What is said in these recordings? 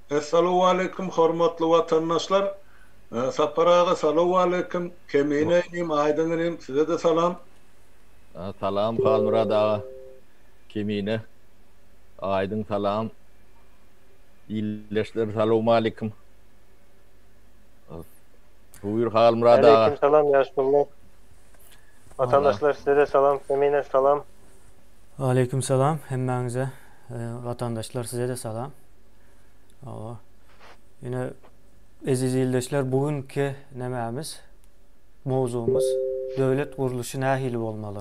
Essalawwaleýkim hormatly watandaşlar. Sapar aga salawwaleýkim. Kemine inim, Aýdyň inim size-de salam. Salam Halmyrat aga. Kemine, Aýdyň salam. Ildeşler salowmaleýkim. Buýur Halmyrat aga. Aleýkim salam ýaşulular. Watandaşlar size-de salam, Kemine salam. Aleýkim salam hemmäňize. Watandaşlar size-de salam. Hawa. Ine eziz ildeşler bu günki nemämiz mowzugymyz döwlet gurluşy nähili bolmaly?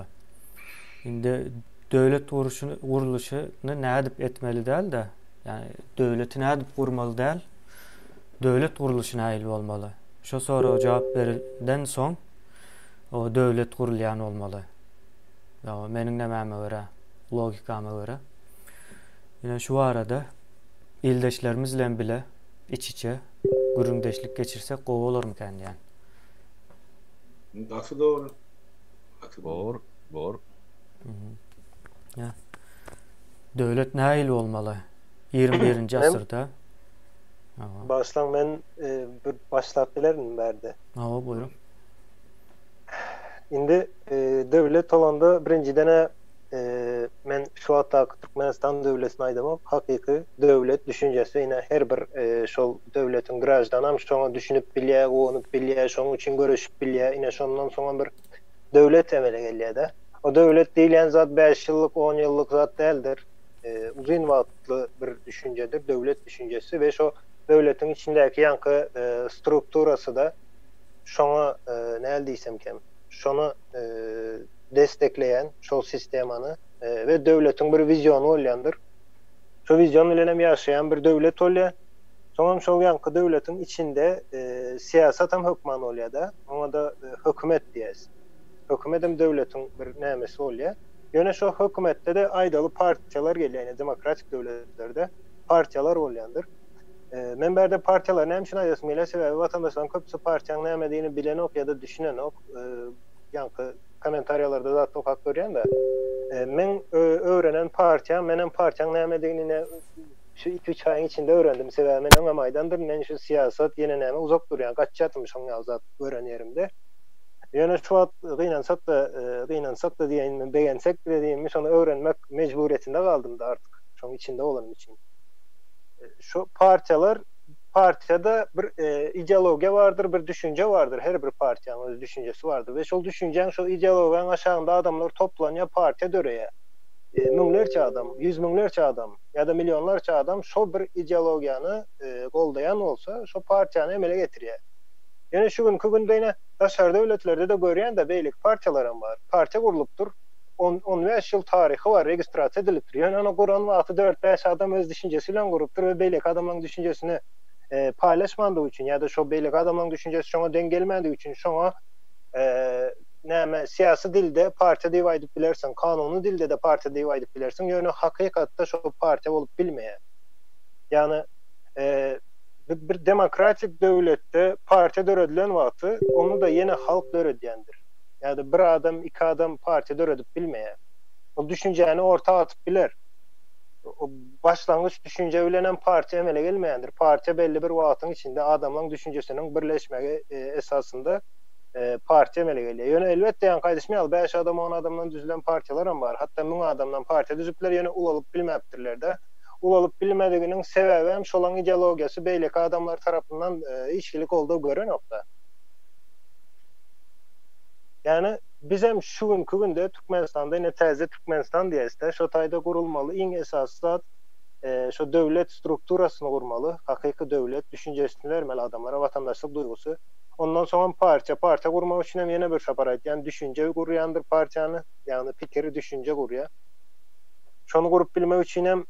Indi döwlet guruşyny gurluşyny nädip etmeli däl-de, ýagny döwleti nädip gurmaly däl, döwlet gurluşy nähili bolmaly? Şo soraga jogap berilden soň o döwlet gurulýan bolmaly. Ýa meniň nämäme görä, logikama görä. Ine şu barada ildeşlerimiz bilen bile iç-içe gürrüňdeşlik geçirsek gowy bolarmykan diýýän. Gaty dogry. Gaty Bor, bor. Ýa. Döwlet nähili bolmaly? 21-nji asyrda. Bagyşlaň men bir başlap bilerin bärde. Hawa buýruň. Indi döwlet bolanda birinjiden-ä men şu wagtdaky Türkmenistan döwletini aýdamok, hakyky döwlet düşünjesi ine her bir şol döwletiň graždanam şoňa düşünip bilýär, guwanyp bilýär, şonuň üçin göreşip bilýär, ine şondan soňam bir döwlet emele gelýär-de. O döwlet diýilýän zat bäş ýyllyk, on ýyllyk zat däldir. Uzyn wagtly bir düşünjedir, döwlet düşünjesi we şo döwletiň içindäki ýaňky strukturasy-da şoňa näl diýsemkem, şony destekleýän şol sistemany we döwletiň bir wiziony bolýandyr. Şo wizion bilen hem ýaşaýan bir döwlet bolýar. Soňam şol ýaňky döwletiň içinde syýasat hem hökman bolýar-da. Oňa-da hökümet diýýäs. Hökümet hem döwletiň bir nämesi bolýar. Ýöne şo hökümetde-de aýdaly partiýalar gelýär, ýöne demokratik döwletlerde partiýalar bolýandyr. Men bärde partiýalary näme üçin aýdasym gelýär, sebäbi watandaşlaryň köpüsi partiýanyň nämedigini bilenok ýa-da düşünenok. Ýaňky kommentariýalarda zat okap görýän-de. Meň öwrenen partiýam, menem partiýanyň nämedigini ine şu iki-üç aýyň içinde öwrendim. Sebäbi men öňem aýdandyryn, men şu syýasat ýene näme uzak durýan, gaçýardym şoň ýaly zat gören ýerimde. Ýöne şu wagt gynansak-da, gynansak-da diýeýinmi, begensek-de diýeýinmi, şony öwrenmek mejburyýetinde galdym-da artyk, şoň içinde bolanym üçin. Şu partiýalar, partiýada bir ideologiýa bardyr, bir düşünje bardyr, her bir partiýanyň öz düşünjesi bardyr we şol düşünjäň, şol ideologiýanyň aşagynda adamlar toplanýar, partiýa döreýär. Müňlerçe adam, ýüz müňlerçe adam ýa-da millionlarça adam şol bir ideologiýany goldaýan bolsa, şo partiýany emele getirýär. Ýöne şu günki günde ine daşary döwletlerde-de görýän-de beýleki partiýalaram bar. Partiýa gurlupdyr. On, 15 ýyl taryhy bar, registrasiýa edilipdir. Ýöne ony guran wagty dört-bäş adam öz düşünjesi bilen gurupdyr we beýleki adamlaryň düşünjesini paýlaşmandygy üçin ýa-da şo beýleki adamlaryň düşünjesi şoňa deň gelmändigi üçin şoňa näme syýasy dilde partiýa diýip aýdyp bilersiň, kanuny dilde-de partiýa diýip aýdyp bilersiň, ýöne hakykatda şo partiýa bolup bilmeýär. Ýagny bir demokratik döwletde partiýa döredilen wagty ony-da ýene halk döredýändir. Ýa-da bir adam, iki adam partiýa döredip bilmeýär. Ol düşünjäni orta atyp biler. O başlangyç düşünje bilenem partiýa emele gelmeýändir. Partiýa belli bir wagtyň içinde adamlaryň düşünjesiniň birleşmegi esasynda partiýa emele gelýär. Ýöne elbetde ýaňky aýdyşym ýaly bäş adam, on adamdan düzülen partiýalaram bar. Hatda 1000 adamdan partiýa düzüpler, ýöne ulalyp bilmäpdirler-de. Ulalyp bilmediginiň sebäbi hem şolaň ideologiýasy beýleki adamlar tarapyndan hiç hili goldaw görenokda. Ýagny bizem şu günki günde Türkmenistanda ine täze Türkmenistan diýäsde şo taýda gurulmaly iň esasy zat şo döwlet strukturasyny gurmaly, hakyky döwlet düşünjesini bermeli adamlara watandaşlyk duýgusy. Ondan soňam partiýa, partiýa gurmak üçin hem ýene bir sapar aýtýan düşünje gurýandyr partiýany, ýagny pikir, düşünje gurýar. Şony gurup bilmek üçin hem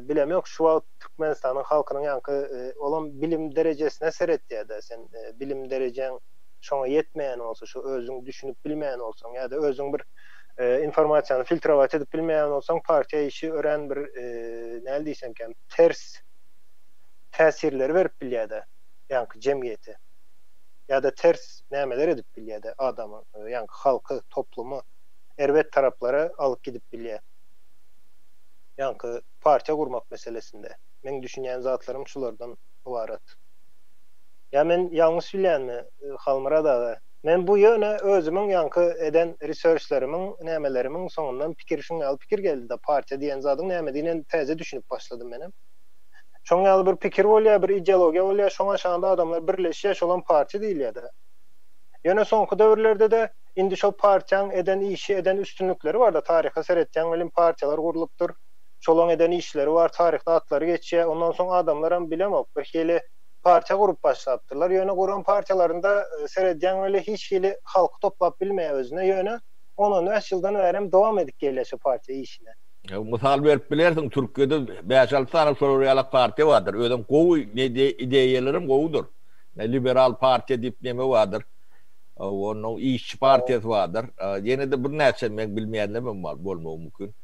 bilemok şu wagt Türkmenistanyň halkynyň ýaňky olam bilim derejesine seretýärde sen bilim derejäň şoňa ýetmeýän bolsa şu özüň düşünip bilmeýän bolsaň ýa-da özüň bir informasiýany filtrowat edip bilmeýän bolsaň partiýa işi örän bir näl diýsemkäm ters täsirleri berip bilýärde ýaňky jemgyýete ýa-da ters nämeler edip bilýärde adamy ýaňky halky toplumy erbet taraplara alyp gidip bilýär. Ýaňky partiýa gurmak meselesinde. Meň düşünýän zatlarym şulardan ybarat. Ýa men ýalňyş bilýänmi, Halmyrat aga? Men bu ýöne özümiň ýaňky eden researchlerimiň, nämelerimiň soňundan pikir şuň ýaly pikir geldi-de, partiýa diýen zadyň nämedigine täze düşünip başladym menem. Şoň ýaly bir pikir bolýar, bir ideologiýa bolýar, şoň aşagynda adamlar birleşýär, şolam partiýa diýilýär-de. Ýöne soňky döwürlerde-de indi şol partiýaň eden işi, eden üstünlikleri bar-da, taryha seretýäň welin partiýalar gurlupdyr, şolaň eden işleri bar, taryhda atlary geçýär. Ondan soň adamlaram bilemok, bir hili partiýa gurup başlapdyrlar. Ýöne guran partiýalarynda seredýäň weli hiç hili halky toplap bilmeýär özüne. Ýöne on-on bäş ýyldan bärem dowam edip gelýär şo partiýa işine. Mysal berip bilersiň, Türkiýede bäş-alty sany şolar ýalak partiýa bardyr. Özem gowy, ideýalarym gowudyr. Liberal partiýa diýip neme bardyr. Onuň işçi partiýasy bardyr. Ýene-de birnäçe meň bilmeýänlerim bar, bolmagy mümkin.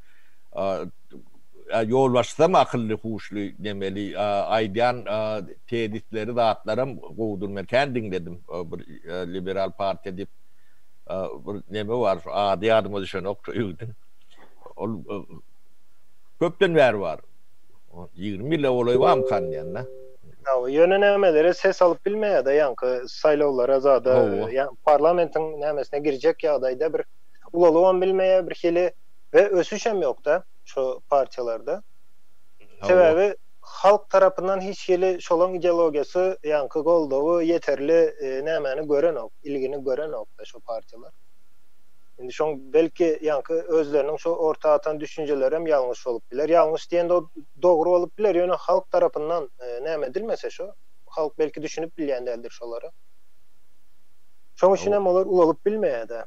Ýolbaşçysam akylly, huşly, nemeli, aýdýan tezisleri, zatlaram gowudyr. Men kän diňledim. Bir liberal partiýa diýip bir neme bar, şu ady ýadyma düşenok şu ýigidiň. Ol köpden bäri bar. 20 ýyla golaý barmykan diýen-de. Hawa, ýöne nämelere ses alyp bilmeýär-de, ýaňky saýlawlara zada, ýa parlamentiň nämesine girjek ýagdaýda bir ulalybam bilmeýär bir hili we ösüşem ýok-da şo partiýalarda. Sebäbi halk tarapyndan hiç hili şolaň ideologiýasy, ýaňky goldawy ýeterli nämäni görenok, ilgini görenok-da şo partiýalar. Indi şoň belki ýaňky özleriniň şo orta atan düşünjelerem ýalňyş bolup biler. Ýalňyş diýende o dogry bolup biler, ýöne halk tarapyndan näme edilmese şo, halk belki düşünip bilýän däldir şolara. Şoň üçinem olar ulalyp bilmeýär-dä.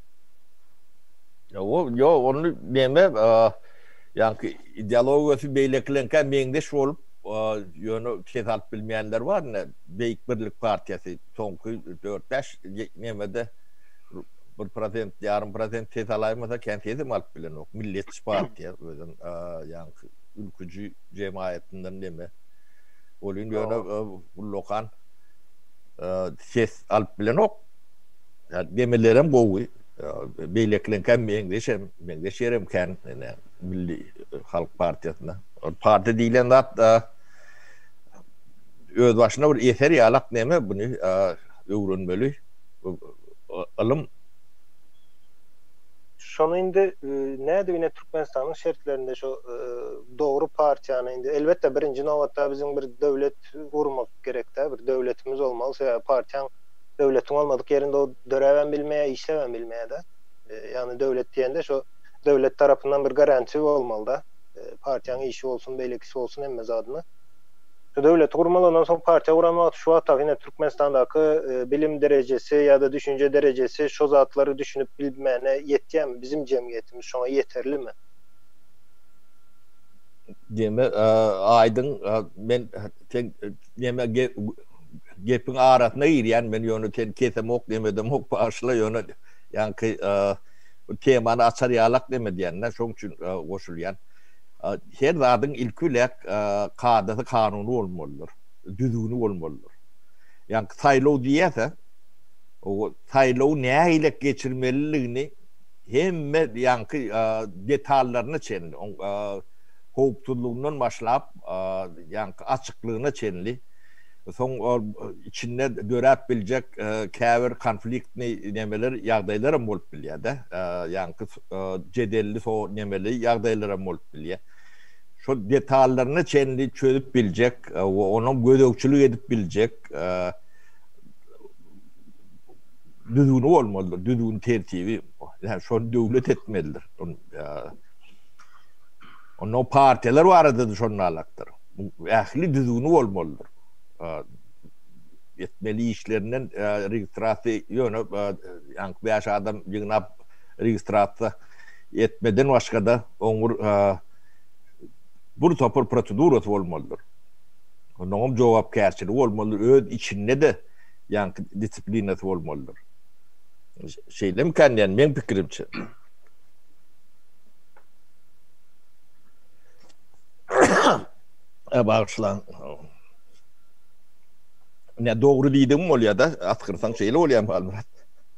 Ýok, ýok, ony neme, ýaňky ideologiýasy beýlekileňkä meňzeş bolup, ýöne ses alyp bilmeýänler bar ine, Beýik Birlik partiýasy soňky dört-bäş nemede bir prosent, ýarym prosent ses alaýmasa kän sesem alyp bilenok. Milletçi partiýa özem ýaňky ülküji jemaýatyndan neme. Welin ýöne ullakan ses alyp bilenok. Demelerem gowy. Beýlekileňkä meňzeşem, meňzeş ýerem kän ine Milli halk partiýasyna. Ol partiýa diýlen zat öz başyna bir eser ýalak neme buny öwrenmeli. Ylym. Şony indi nädip ine Türkmenistanyň şertlerinde şo dogry partiýany indi elbetde birinji nobatda biziň bir döwlet gurmak gerekdä bir döwletimiz bolmaly sebäbi partiýaň döwletiň bolmadyk ýerinde o döräbem bilmeýär işläbem bilmeýärde ýagny döwlet diýende şo döwlet tarapyndan bir garantiýa bolmalyda partiýaň işi bolsun beýlekisi bolsun hemme zadyna. Şu döwleti gurmaly ondan soň partiýa guran wagty şu wagtdaky ine Türkmenistandaky bilim derejesi ýa-da düşünje derejesi şo zatlary düşünip bilmäne ýetýämi bizim jemgyýetimiz şoňa ýeterlimi? Deme aýdyň men sen neme gepiň arasyna girýän men ýöne seni kesemok nemedemok bagyşla ýöne ýaňky temany açar ýalak neme diýende şoň üçin goşulýan. Her zadyň ilki bilen kadasy, kanuny bolmalydyr, düzgüni bolmalydyr. Ýagny saýlaw diýýäs-ä, o saýlawy nähili geçirmeliligini hemme ýaňky detallaryna çenli, oň howpsuzlygyndan başlap, ýaňky açyklygyna çenli, soň ol içinde döräp biljek käbir konfliktnyý nemeler, ýagdaýlaram bolup bilýär-de. Ýaňky jedelli so nemeli ýagdaýlaram bolup bilýär. Şol detallaryna çenli çözüp biljek we onuň gözegçilik edip biljek düzgüni bolmalydyr, düzgün tertibi. Ýa şony döwlet etmelidir. Ondan partiýalar barada-da şonda alakdyr. Ähli düzgüni bolmalydyr. Etmeli işlerinden registrasiýa ýöne ýaňky bäş adam ýygnap registrasiýa etmeden başga-da oň bir bir topar prosedurasy bolmalydyr. Onuňam jogapkärçiligi bolmalydyr, öz içinde-de ýaňky disiplinasy bolmalydyr. Şeýlemikän diýen meň pikirimçe. Bagyşlaň. Ne dogry diýdigim bolýar-da, asgyrsaň şeýle bolýarmy Halmyrat?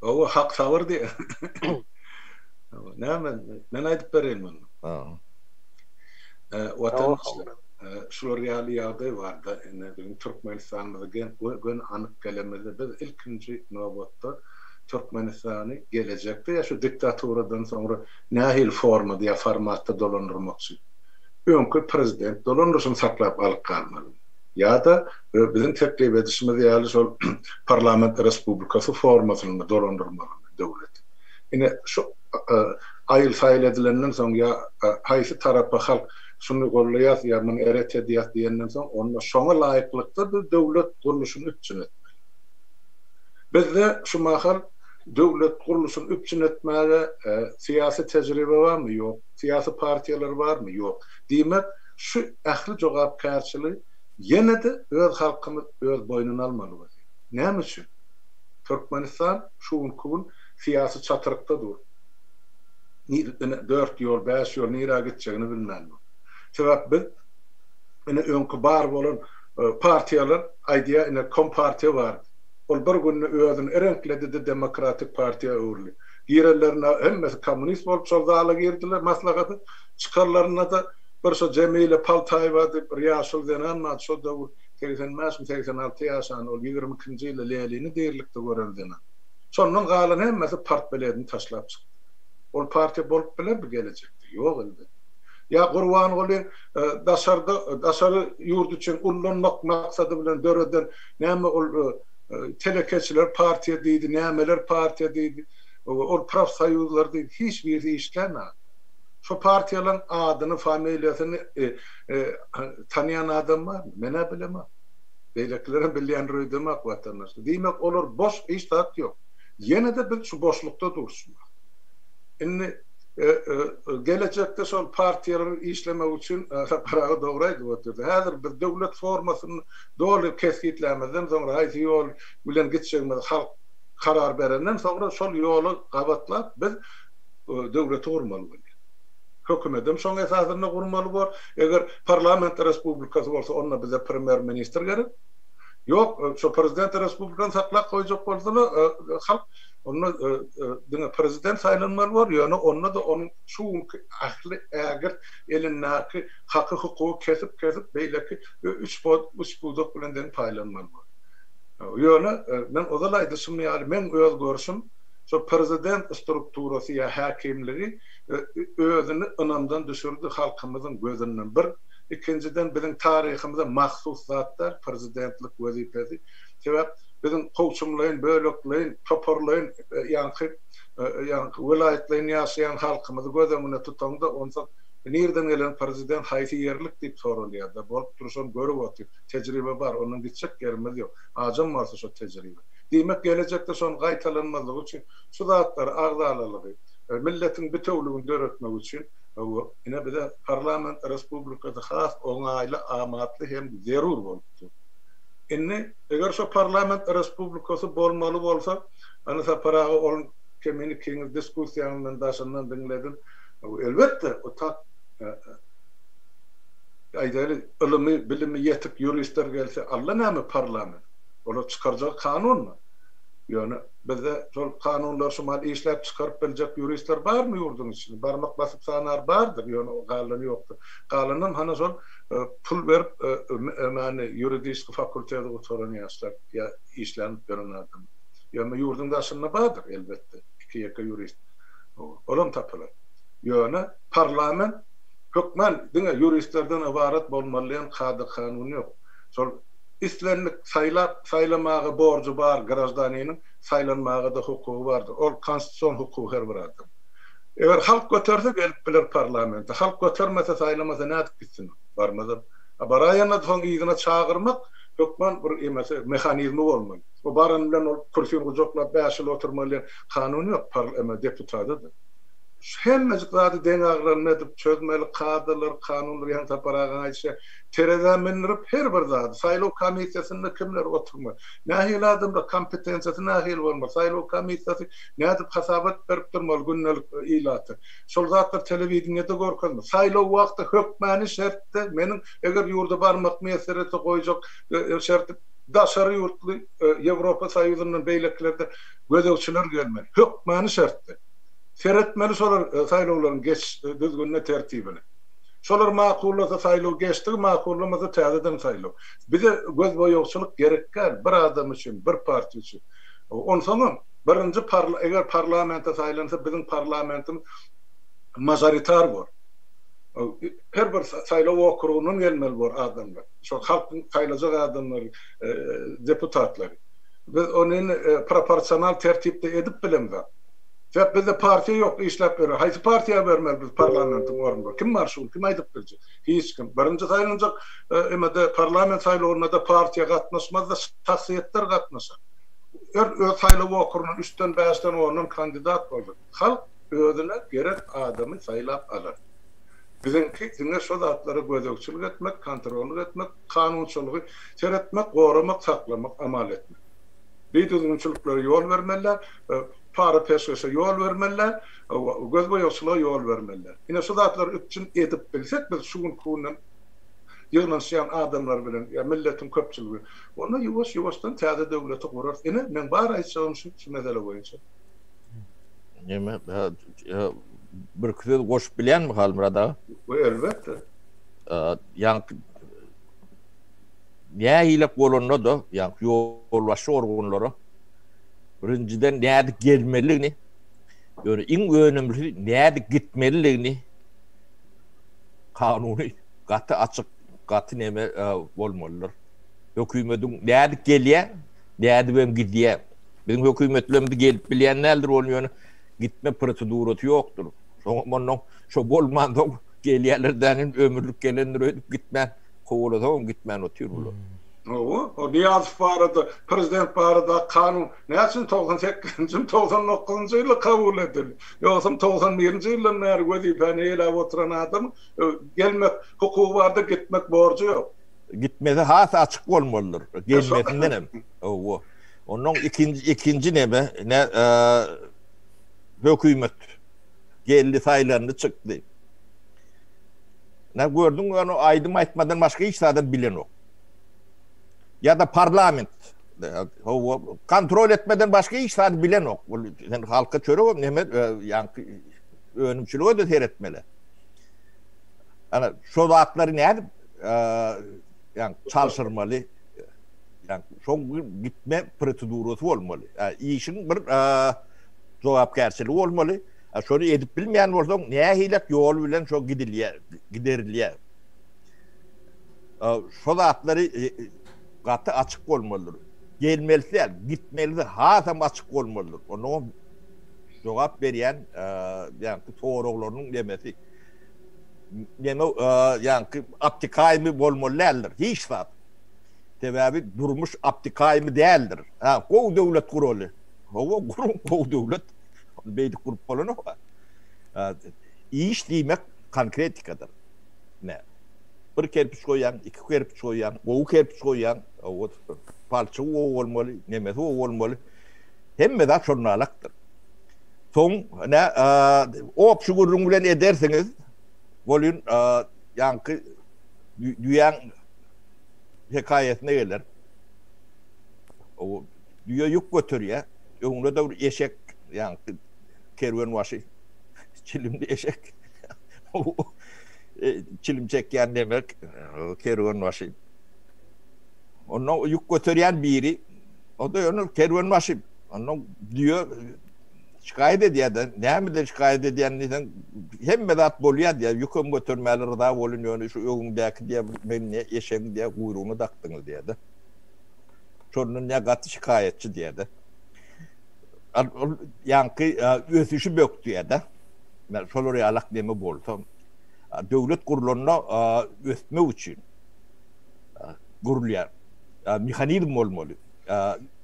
Hawa, hak sabyr diýýär. Näme, men aýdyp bereýin muny. Ha. Watandaşlar. şular ýaly ýagdaý barda, ine biziň Türkmenistanymyza göni anyk gelemizde biz ilkinji nobatda Türkmenistany gelejekde ýa şu diktaturadan soňra nähili formada ýa formatda dolandyrmakçy? Öňki prezident dolandyryşyny saklap alyp galmalymy? Ýa-da biziň teklip edişimiz ýaly şol parlament respublikasy formasynda dolandyrmalymy döwleti? Ine şu aýyl-saýyl edilenden soň ýa haýsy tarapa halk şuny gollaýas ýa muny eret edýäs diýenden soň onda şoňa laýyklykda biz döwlet gurluşyny üpjün etmeli. Bizde şu mahal döwlet gurluşyny üpjün etmäge syýasy tejribe barmy? Ýok. Syýasy partiýalar barmy? Ýok. Diýmek, şu ähli jogapkärçiligi ýene-de öz halkymyz öz boýnuna almaly bolýar. Näme üçin? Türkmenistan şu günki gün syýasy çatrykda dur. Ine, dört ýol, bäş ýol nirä gitjegini bilmän dur. Sebäp biz ine öňki bar bolan partiýalar aýdýar, ine Kompartiýa bardy. Ol bir günde özüni reňkledi-de Demokratik partiýa öwrüldi. Girenlerinde hemmesi kommunist bolup şol zala girdiler maslahata. Çykarlarynda-da bir şo Jemile Paltaýewa diýip bir ýaşuly zenan bardy, şo döwür 85 mi 86 ýaşan ol 22-nji ýylda Lenini dirilikde gören zenan. Şondan galan hemmesi partbiledini taşlap çykdy. Ol partiýa bolup bilermi gelejekde? Ýok elbetde. Ýa Gurbanguly daşarda daşary ýurt üçin ullanmak maksady bilen döreden näme ol telekeçiler partiýa diýdi, nämeler partiýa diýdi, ol profsoýuzlar diýdi, hiç birisi işlänok. Şo partiýalaryň adyny, familiýasyny tanýan adam barmy? Men-ä bilemok. Beýlekilerem bilýändir öýdemok watandaşlar. Diýmek, olar boş, hiç zat ýok. Ýene-de biz şu boşlukda durus. Indi gelejekde şol partiýalaryň işlemegi üçin Sapar aga dogry aýdyp otyrdy. Häzir biz döwlet formasyny doly kesgitlämizden soňra haýsy ýol bilen gitjegimizi halk karar berenden soňra şol ýola gabatlap biz döwleti gurmaly bolýar. Hökümetem şoň esasynda gurmaly bor. Eger parlament respublikasy bolsa onda bize premýer ministr gerek. Ýok, şo prezident respublikany saklap goýjak bolsalar halk onda diňe prezident saýlanmaly bor, ýöne onda-da onuň şu günki ähli ägirt elindäki haky-hukugy kesip-kesip beýleki üç pudak bilen deň paýlanmaly bor. Ýöne men ozal aýdyşym ýaly meň öz görşüm şo prezident strukturasy ýa häkimligi özüni ynamdan düşürdi halkymyzyň gözünden bir, ikinjiden biziň taryhymyza mahsus zat däl prezidentlik wezipesi. Sebäp biziň kowçumlaýyn, bölekleýin, toparlaýyn ýaňky ýaňky welaýatlaýyn ýaşaýan halkymyzy göz öňünde tutaňda onsoň nirden gelen prezident haýsy ýerlik diýip soralýar-da. Bolup dur şony görüp otyr. Tejribe bar, ondan gitjek ýerimiz ýok. Ajam bolsa şo tejribe. Diýmek gelejekde şonuň gaýtalanmazlygy üçin şu zatlary agzalalygy, milletiň bitewligini döretmek üçin ine bize parlament respublikasy has oňaýly, amatly hem zerur bolup dur. Indi eger şo parlament respublikasy bolmaly bolsa, ana Sapar aga ol kemini ikiňiz diskussiýaňyzy men daşyndan diňledim. Elbetde, o tak aýdaýly ylymy, bilimi ýetik ýuristler gelse, alla näme parlament. Olar çykarjagy kanunmy? Ýöne bizde şol kanunlary şu mahal işläp çykaryp biljek ýuristler barmy ýurduň içinde? Barmak basyp sanar bardyr, ýöne galany ýokdur. Galanam hana şol pul berip many ýuridiski fakulteti gutaran ýaşlar ýa işlenip ýören adamlar. Ýöne ýurduň daşynda bardyr elbetde iki-ýeke ýurist. Olam tapylar. Ýöne parlament hökman diňe ýuristlerden ybarat bolmaly diýen kada-kanun ýok. Şol Islendik saýlap, saýlamaga borjy bar graždaniniň saýlanmaga-da hukugy bardyr. Ol konstitusion hukugy her bir adam. Eger halk göterse gelip biler parlamente. Halk götermese, saýlamasa nädip gitsin ol? Barmazam. A baraýanda soň yzyna çagyrmak hökman bir emesi, mehanizmi bolmaly. O baran bilen ol kürsini gujaklap bäş ýyl oturmaly diýen kanun ýok par eme deputada-da. Şu hemmejik zady deňagramly edip çözmeli, kadalar, kanunlar ýaňy Sapar agaň aýdyşy ýaly terezä mündirip her bir zady, saýlaw komissiýasynda kimler oturmaly, nähili adamlar, kompetensiýasy nähili bolmaly, saýlaw komissiýasy nädip hasabat berip durmaly gündelik ilata, şol zatlar telewideniýede görkezmeli, saýlaw wagty hökmany şertde meniň eger ýurda barmak miýesser etse goýjak şertim daşary ýurtly Ýewropa Soýuzyndan beýlekilerde gözegçiler gelmeli, hökmany şertde. Seretmeli şolar saýlawlaryň geçiş düzgünine tertibine. Şolar makullasa saýlaw geçdigi, makullamasa täzeden saýlaw. Bize gözboýagçylyk gerek däl, bir adam üçin, bir partiýa üçin. Onsoňam birinji parla eger parlamente saýlansa biziň parlamentimiz mažoritar bor. Her bir saýlaw okrugyndan gelmeli bor adamlar. Şol halkyň saýlajak adamlary, deputatlary. Biz ony indi proporsional tertipde edip bilemzok. Sebäp bizde partiýa ýok işläp ýören. Haýsy partiýa bermeli biz parlamentiň ornuny? Kim bar şu gün? Kim aýdyp biljek? Hiç kim. Birinji saýlanjak emede parlament saýlawynda-da partiýa gatnaşmaz-da şahsyýetler gatnaşar. Her öz saýlaw okrugyndan üçden, bäşden, ondan kandidat bolsun. Halk özüne gerek adamy saýlap alar. Biziňki diňe şo zatlara gözegçilik etmek, kontrollyk etmek, kanunçylygy seretmek, goramak, saklamak, amal etmek. Bidüzgünçiliklere ýol bermeli däl, para-peşgeşe ýol bermeli däl, gözboýagçylyga ýol bermeli däl. Ine şu zatlary üpjün edip bilsek biz şu günki günden ýygnanyşýan adamlar bilen ýa milletiň köpçüligi, onda ýuwaş-ýuwaşdan täze döwleti gurarys. Ine, meň bar aýtjagym şu, şu mesele boýunça. Neme, birki söz goşup bilýänmi Halmyrat aga? Elbetde. Ýaňky nähilek bolanda-da, ýaňky ýolbaşçy organlara birinjiden nädip gelmelidigini, ýöne iň önümlisi nädip gitmelidigini kanuny gaty açyk, gaty neme bolmalydyr. Hökümediň nädip gelýär, nädibem gidýär. Biziň hökümetlerimiz gelip bilýän däldir, ol ýöne gitme prosedurasy ýokdur. Soňam ondan şo bolmansoň gelýärler dänim ömürlik gelendir öýdüp gitmän, kowalasaňam gitmän otyr bular. Hawa, o Nyýazow barada, prezident barada kanun näçün 98-nji, 99-njy ýylda kabul edildi? Ýogsam 91-nji ýyldan bäri wezipäni eýeläp oturan adamyň gelmek hukugy barda, gitmek borjy ýok. Gitmesi has açyk bolmalydyr, gelmesindenem. Hawa. Ondan ikinji ikinji neme, ne hökümet geldi, saýlandy, çykdy. Ne gördüň, ony aýdym aýtmadan başga hiç zadam bilenok. Ýa-da parlament hawa, kontrol etmeden başga hiç zady bilenok. Ol sen halka çörek neme, ýaňky önümçilige-de seretmeli. Ana şo zatlary nädip ýa çalşyrmaly? Ýa şoň gitme prosedurasy bolmaly. Işiň bir jogapkärçiligi bolmaly. Şony edip bilmeýän bolsaň, nähilek ýol bilen şo gidilýär, giderilýär. Şo zatlary gaty açyk bolmalydyr. Gelmelisi däl, gitmelisi hasam açyk bolmalydyr. Onuň jogap berýän ýaňky soraglarynyň nemesi neme ýaňky abtikaýmy bolmaly däldir. Hiç zat. Sebäbi durmuş abtikaýmy däldir. Ha, gowy döwlet guraly. Hawa, guruň gowy döwlet. Ony beýdip gurup bolanok. Iş diýmek konkretikadyr. Ne? Bir kerpiç goýýaň, iki kerpiç goýýaň, gowy kerpiç goýýaň, hawa, palçygy gowy bolmaly, nemesi gowy bolmaly. Hemme zat şonalakdyr. Soň ne, obşy gürrüň bilen edersiňiz, bolýun, ýaňky düýäň hekaýasyna geler. O düýe ýük göterýär. Öňünde-de bir eşek, ýaňky kerwenbaşy çilimli eşek. Çilim çekýän demek, kerwenbaşy. Onda ýük göterýän biri, o-da ýöne kerwenbaşy. Onda düýe şikaýat edýär-de, nämeden şikaýat edýän diýseň, hemme zat bolýar diýýär, ýükem götermäli ryza bolun, ýöne şu öňüňdäki diýýär, men ne eşegiň diýýär, guýrugyny dakdyňyz diýýär-de. Şondan diýýär, gaty şikaýatçy diýýär-de. Ol ýaňky ösüşi bökdýär-de. Şolar ýalak neme bolsa, döwlet gurlanda ösmek üçin gurulýar. Mehanizm bolmaly.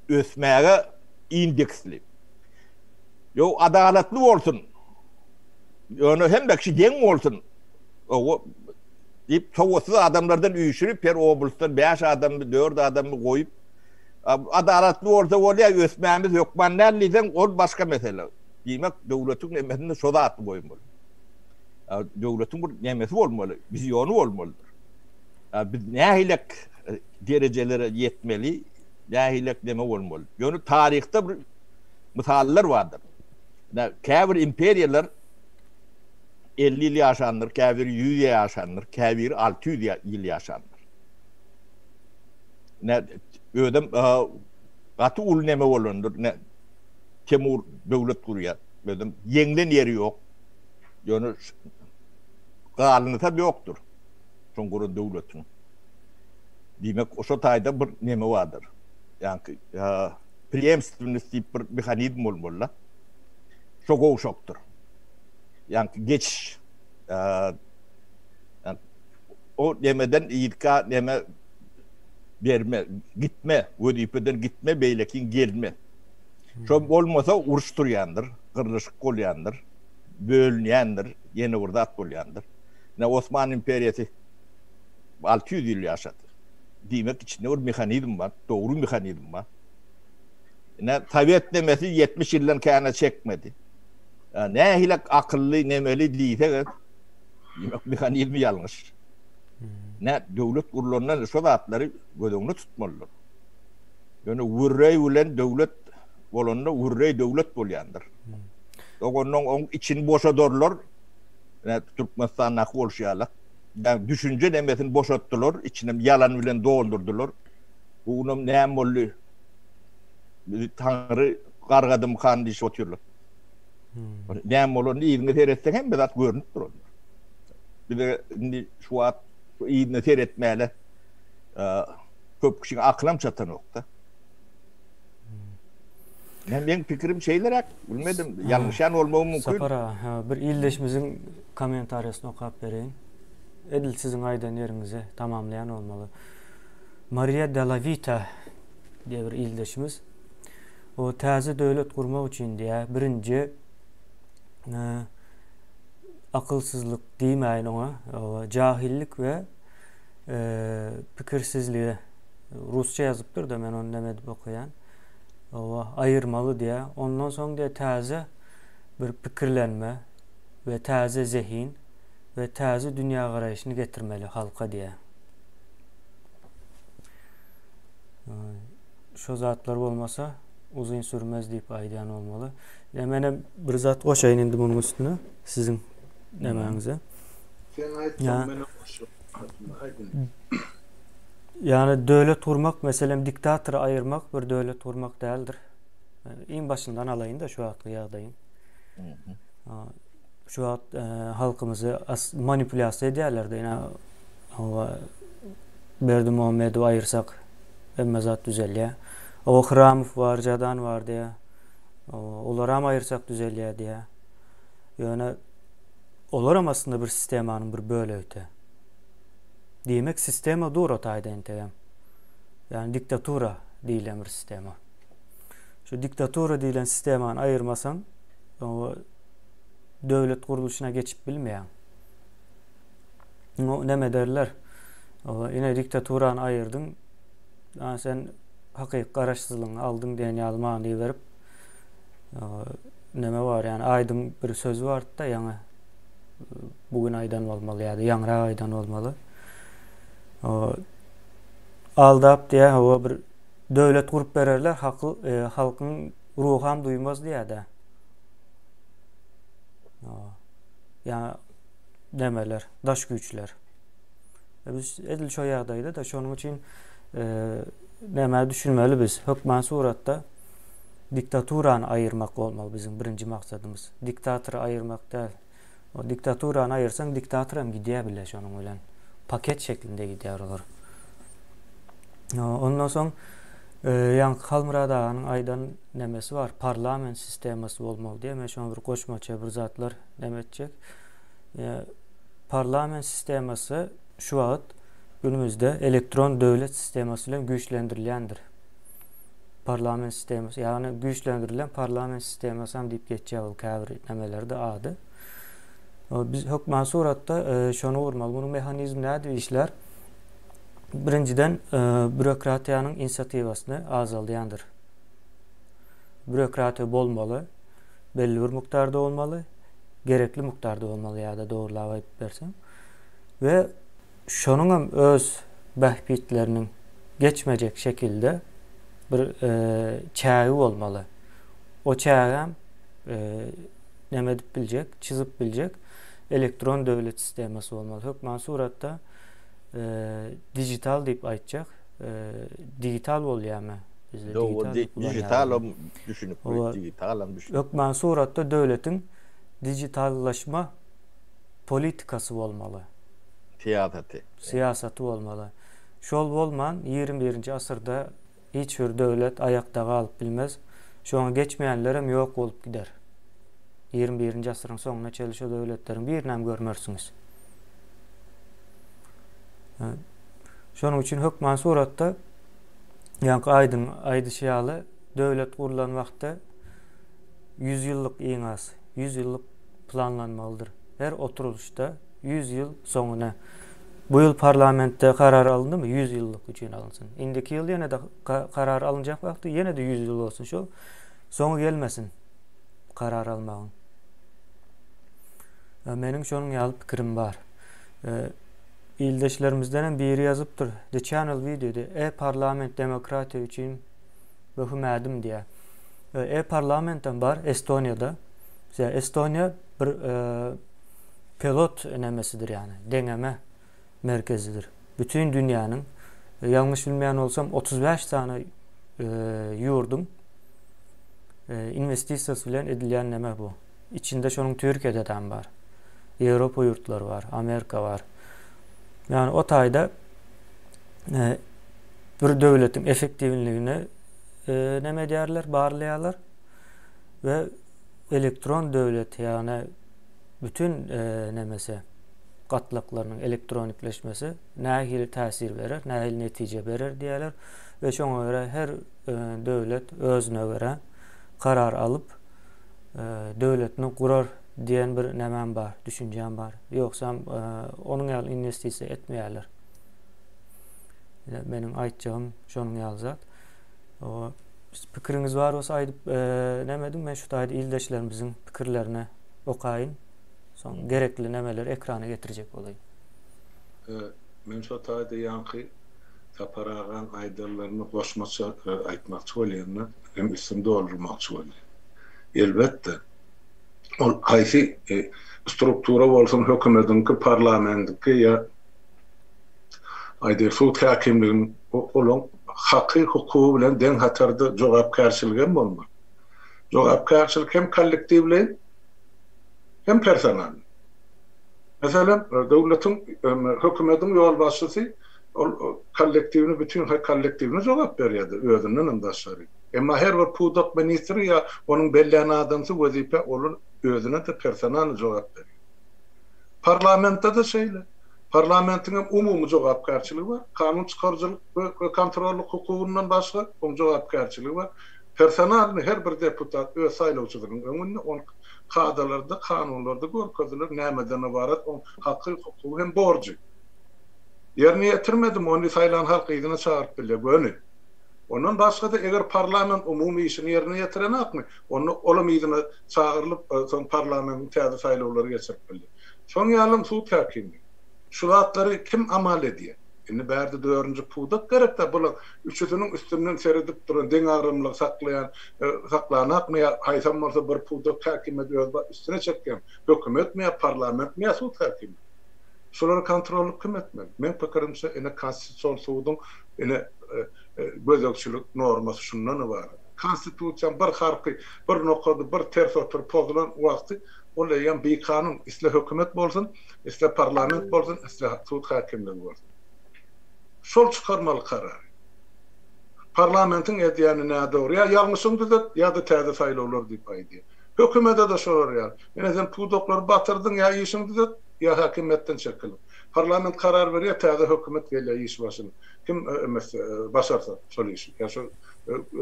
Ösmäge indeksli. Ýok, adalatly bolsun. Ýöne hemme kişi deň bolsun. Owa diýip, sowatsyz adamlardan üýşürip, her oblastdan bäş adammy, dört adammy goýup, adalatly bolsa bolýar, ösmämiz hökman däl diýseň, ol başga mesele. Diýmek, döwletiň nemesinde şo zatny goýmaly. Döwletiň bir nemesi bolmaly, wiziony bolmalydyr. Biz nähilek derejelere ýetmeli, nähilek neme bolmaly. Ýöne taryhda bir mysallar bardyr. Käbir imperiýalar. 50 ýyl ýaşandyr, käbiri 100 ýaşandyr, käbiri 600 ýyl ýaşandyr. Ne özem gaty uly neme bolandyr. Ne Temur döwlet gurýar. Özem ýeňlen ýeri ýok. Ýöne galyndysam ýokdur. Şoň guran döwletiniň. Diýmek, şo taýda bir neme bardyr. Ýaňky preemstwennost diýip bir mehanizm bolmaly-da. Şo gowşakdyr. Ýaňky geçiş o nemeden yzka neme berme, gitme, wezipeden gitme, beýlekiň gelme. Şo bolmasa uruş turýandyr, gyrlyşyk bolýandyr, bölünýändir, ýene bir zat bolýandyr. Ine Osman imperiýasy 600 ýyl ýaşady. Diýmek içinde bir mehanizm bar, dogry mehanizm bar. Ine sowet nemesi 70 ýyldan käne çekmedi. Nähili akylly nemeli diýsek, diýmek mehanizmi ýalňyş. Ne döwlet gurlanda şo zatlary göz öňünde tutmalydyr. Ýöne würreý bilen döwlet bolanda würreý döwlet bolýandyr. Dogandan oň içini boşadarlar. Ine Türkmenistandaky bolşy ýaly. Ýa düşünje nemesini boşatdylar, içinem ýalan bilen doldurdylar. Bu günem näme boldy? Bizi Taňry gargadymykan diýişip otyrlar. Näme bolanyny yzyňa seretseň hemme zat görnüp durandyr. Bize indi şu wagt şu yzyna seretmäle köp kişiň akylam çatanokda. Men meň pikirim şeýleräk, bilmedim, ýalňyşýan bolmagym mümkin. Sapar aga, bir ildeşimiziň kommentariýasyny okap bereýin. Edil siziň aýdan ýeriňizi tamamlaýan bolmaly. Maria Delavita diýe bir ildeşimiz. O täze döwlet gurmak üçin diýä, birinji akylsyzlyk diýmäýin oňa, jahillik we pikirsizlige rusça ýazypdyr-da, men ony neme edip okaýan. Owa, aýyrmaly diýä. Ondan soň diýä täze bir pikirlenme we täze zehin we täze dünýägaraýşyny getirmeli halka diýä. Şo zatlar bolmasa uzyn sürmez diýip aýdýan bolmaly. Ýa menem bir zat goşaýyn indi munuň üstüne siziň nemäňize. Sen aýt, soň menem goşaryn. Aýdyň. Ýagny döwlet gurmak, meselem, diktatory aýyrmak bir döwlet gurmak däldir. Iň başyndan alaýyn-da şu wagtky ýagdaýyň. Şu wagt e, halkymyzy manipulýasiýa edýärler-de. Ýa hawa Berdimuhamedowy aýyrsak hemme zat düzelýär. O Hramow bar, Jadan bar diýýär. Olaram aýyrsak düzelýär diýýär. Ýöne olaram aslynda bir sistemanyň bir bölegi-de. Diýmek sistema dur o taýda entegem. Ýagny diktatura diýilen bir sistema. Şu diktatura diýilen sistemany aýyrmasaň, o döwlet gurluşyna geçip bilmeýäň. No, neme derler? O ine diktaturany aýyrdyň. A sen hakyky garaşsyzlygyňy aldyň diýen ýaly many berip, neme bar, ýani aýdyň bir sözi bardy-da, ýaňy bu gün aýdan bolmaly ýa-da ýaňrak aýdan bolmaly. Aldap diýä, hawa bir döwlet gurup bererler, haky, e, halkyň ruham duýmaz diýä-de. Ýa demeler, daş güýçler. E, biz edil şo ýagdaýda da şonuň üçin e, nämä düşünmeli biz? Hökman suratda diktaturany aýyrmak bolmaly biziň birinji maksadymyz. Diktatory aýyrmak däl. O diktaturany aýyrsaň diktator hem gidýär bile şonuň bilen. Paket şeklinde gidýär olar. Ondan soň e, ýaňky Halmyrat aganyň aýdan nemesi bar, parlament sistemasy bolmaly diýe. Men şoňa bir goşmaça bir zatlar neme etjek. E, parlament sistemasy şu wagt günümizde elektron döwlet sistemasy bilen güýçlendirilýändir. Parlament sistemasy, ýagny güýçlendirilen parlament sistemasy hem diýip geçýär ol käbir nemelerde ady. Biz hökman suratda e, şony gurmaly. Munuň mehanizmi nädip işlär? Birinjiden e, bürokratiýanyň inisiatiwasyny azaldýandyr. Bürokratiýa bolmaly, belli bir mukdarda bolmaly, gerekli mukdarda bolmaly ýa-da dogrulap aýdyp bersem. We şonuňam öz bähbitleriniň geçmejek şekilde bir çägi bolmaly. O çägem neme edip biljek, çyzyp biljek. elektron döwlet sistemasy bolmaly. Hökman suratda digital diýip aýtjak. Digital bolýarmy? Bizde digital Digitalam düşünikli, digitalam düşünikli. Hökman suratda döwletiň digitallaşma politikasy bolmaly. Syýasaty. Syýasaty bolmaly. Şol bolman 21-nji asyrda hiç bir döwlet aýakda galyp bilmez. Şoňa geçmeýänlerem ýok bolup gider. 21-nji asyryň soňuna çenli şo döwletleriň birinem görmersiňiz. Şonuň üçin hökman suratda ýaňky aýdyň aýdyşy ýaly döwlet gurlan wagtda 100 ýyllyk iň az 100 ýyllyk planlanmalydyr. Her oturylyşda 100 ýyl soňuna bu ýyl parlamentde karar alyndymy 100 ýyllyk üçin alynsyn. Indiki ýyl ýene-de karar alynjak wagty ýene-de 100 ýyl bolsun. Şo soňy gelmesin karar almagyň. Meniň şonuň ýaly pikirim bar. Ildeşlerimizden hem biri ýazypdyr. The Channel videoda e-parlament demokratiýa üçin möhüm ädim diýýär. E-parlamentem bar Estoniýada. Estoniýa bir pilot nemesidir ýagny deňeme merkezidir. Bütin dünýäniň ýalňyş bilmeýän bolsam 35 sany ýurduň inwestisiýasy bilen edilýän neme bu. Içinde şonuň Türkiýede-däm bar. Ýewropa ýurtlary bar, Amerika bar. Ýagny o taýda e, bir döwletiň effektiwligini e, näme edýärler, barlaýarlar we elektron döwlet, ýagny bütün e, nemesi gatlaklarynyň elektronikleşmesi nähili täsir berer, nähili netije berer diýýärler we şoňa görä her e, döwlet özüne görä karar alyp döwletini gurar diýen bir nämem bar, düşünjäm bar. Ýogsam onuň ýaly inwestisiýa etmeýärler. Meniň aýtjagym şonuň ýaly zat. O pikiriňiz bar bolsa aýdyp näme ediň, men şu taýda ildeşlerimiziň pikirlerini okaýyn. Soň gerekli nämeleri ekrana getirjek bolaýyn. Men şo taýda ýaňky Sapar agaň aýdanlaryny goşmaça aýtmakçy bolýan-da, hem üstüni doldurmakçy bolýan. Elbetde, ol haýsy struktura bolsun, hökümediňki, parlamentiňki ýa aýdaýyk sud häkimliginiň, olaň haky, hukugy bilen deň hatarda jogapkärçiligi hem bolmaly. Jogapkärçilik hem kollektiwleýin, hem personal. Meselem, döwletiň, hökümediň ýolbaşçysy ol kollektiwini, bütin kollektiwine jogap berýär-de, özünden hem daşary. Emma her bir pudak ministri ýa onuň bellän adamsy wezipä olar özüne-de personalny jogap berýär. Parlamentde-de şeýle. Parlamentiň hem umumy jogapkärçiligi bar. Kanun çykaryjylyk we kontrollyk hukugyndan başga oň jogapkärçiligi bar. Personalny her bir deputat öz saýlawçysynyň öňünde on kadalarda, kanunlarda görkeziler nämeden ybarat oň haky, hukugy hem borjy. Ýerine ýetirmedim, ony saýlan halk yzyna çagyryp bilýär, göni. Ondan başga-da eger parlament umumy işini ýerine ýetirenokmy, onda olam yzyna çagyrylyp, soň parlamentiň täze saýlawlary geçirip bilýär. Şoň ýalam sud häkimligi. Şu zatlary kim amal edýär? Indi bärde dördünji pudak gerek-dä, bulaň üçüsiniň üstünden seredip duran, deňagramlygy saklaýan, saklanakmy ýa haýsam bolsa bir pudak häkimiýeti öz üstüne çekýän, hökümetmi ýa parlamentmi ýa sud häkimiýeti? Şulara kontrollyk kim etmeli? Meň pikirimçe, ine Konstitusion suduň ine gözegçilik normasy şundan ybarat. Konstitusiýaň bir harpy, bir nokady, bir ters otury pozulan wagty ol eýýäm bikanun, isle hökümet bolsun, isle parlament bolsun, isle sud häkimligi bolsun. Şol çykarmaly karary. Parlamentiň edýäni nädogry, ýa ýalňyşyňy düzet, ýa-da täze saýlawlar diýip aýdýar. Hökümede-de şolar ýaly. Ine sen pudaklary batyrdyň, ýa işiňi düzet, ýa häkimiýetden çekil. Parlament karar berýär, täze hökümet gelýär iş başyna. Kim emetse, başarsa şol işi, ýa şol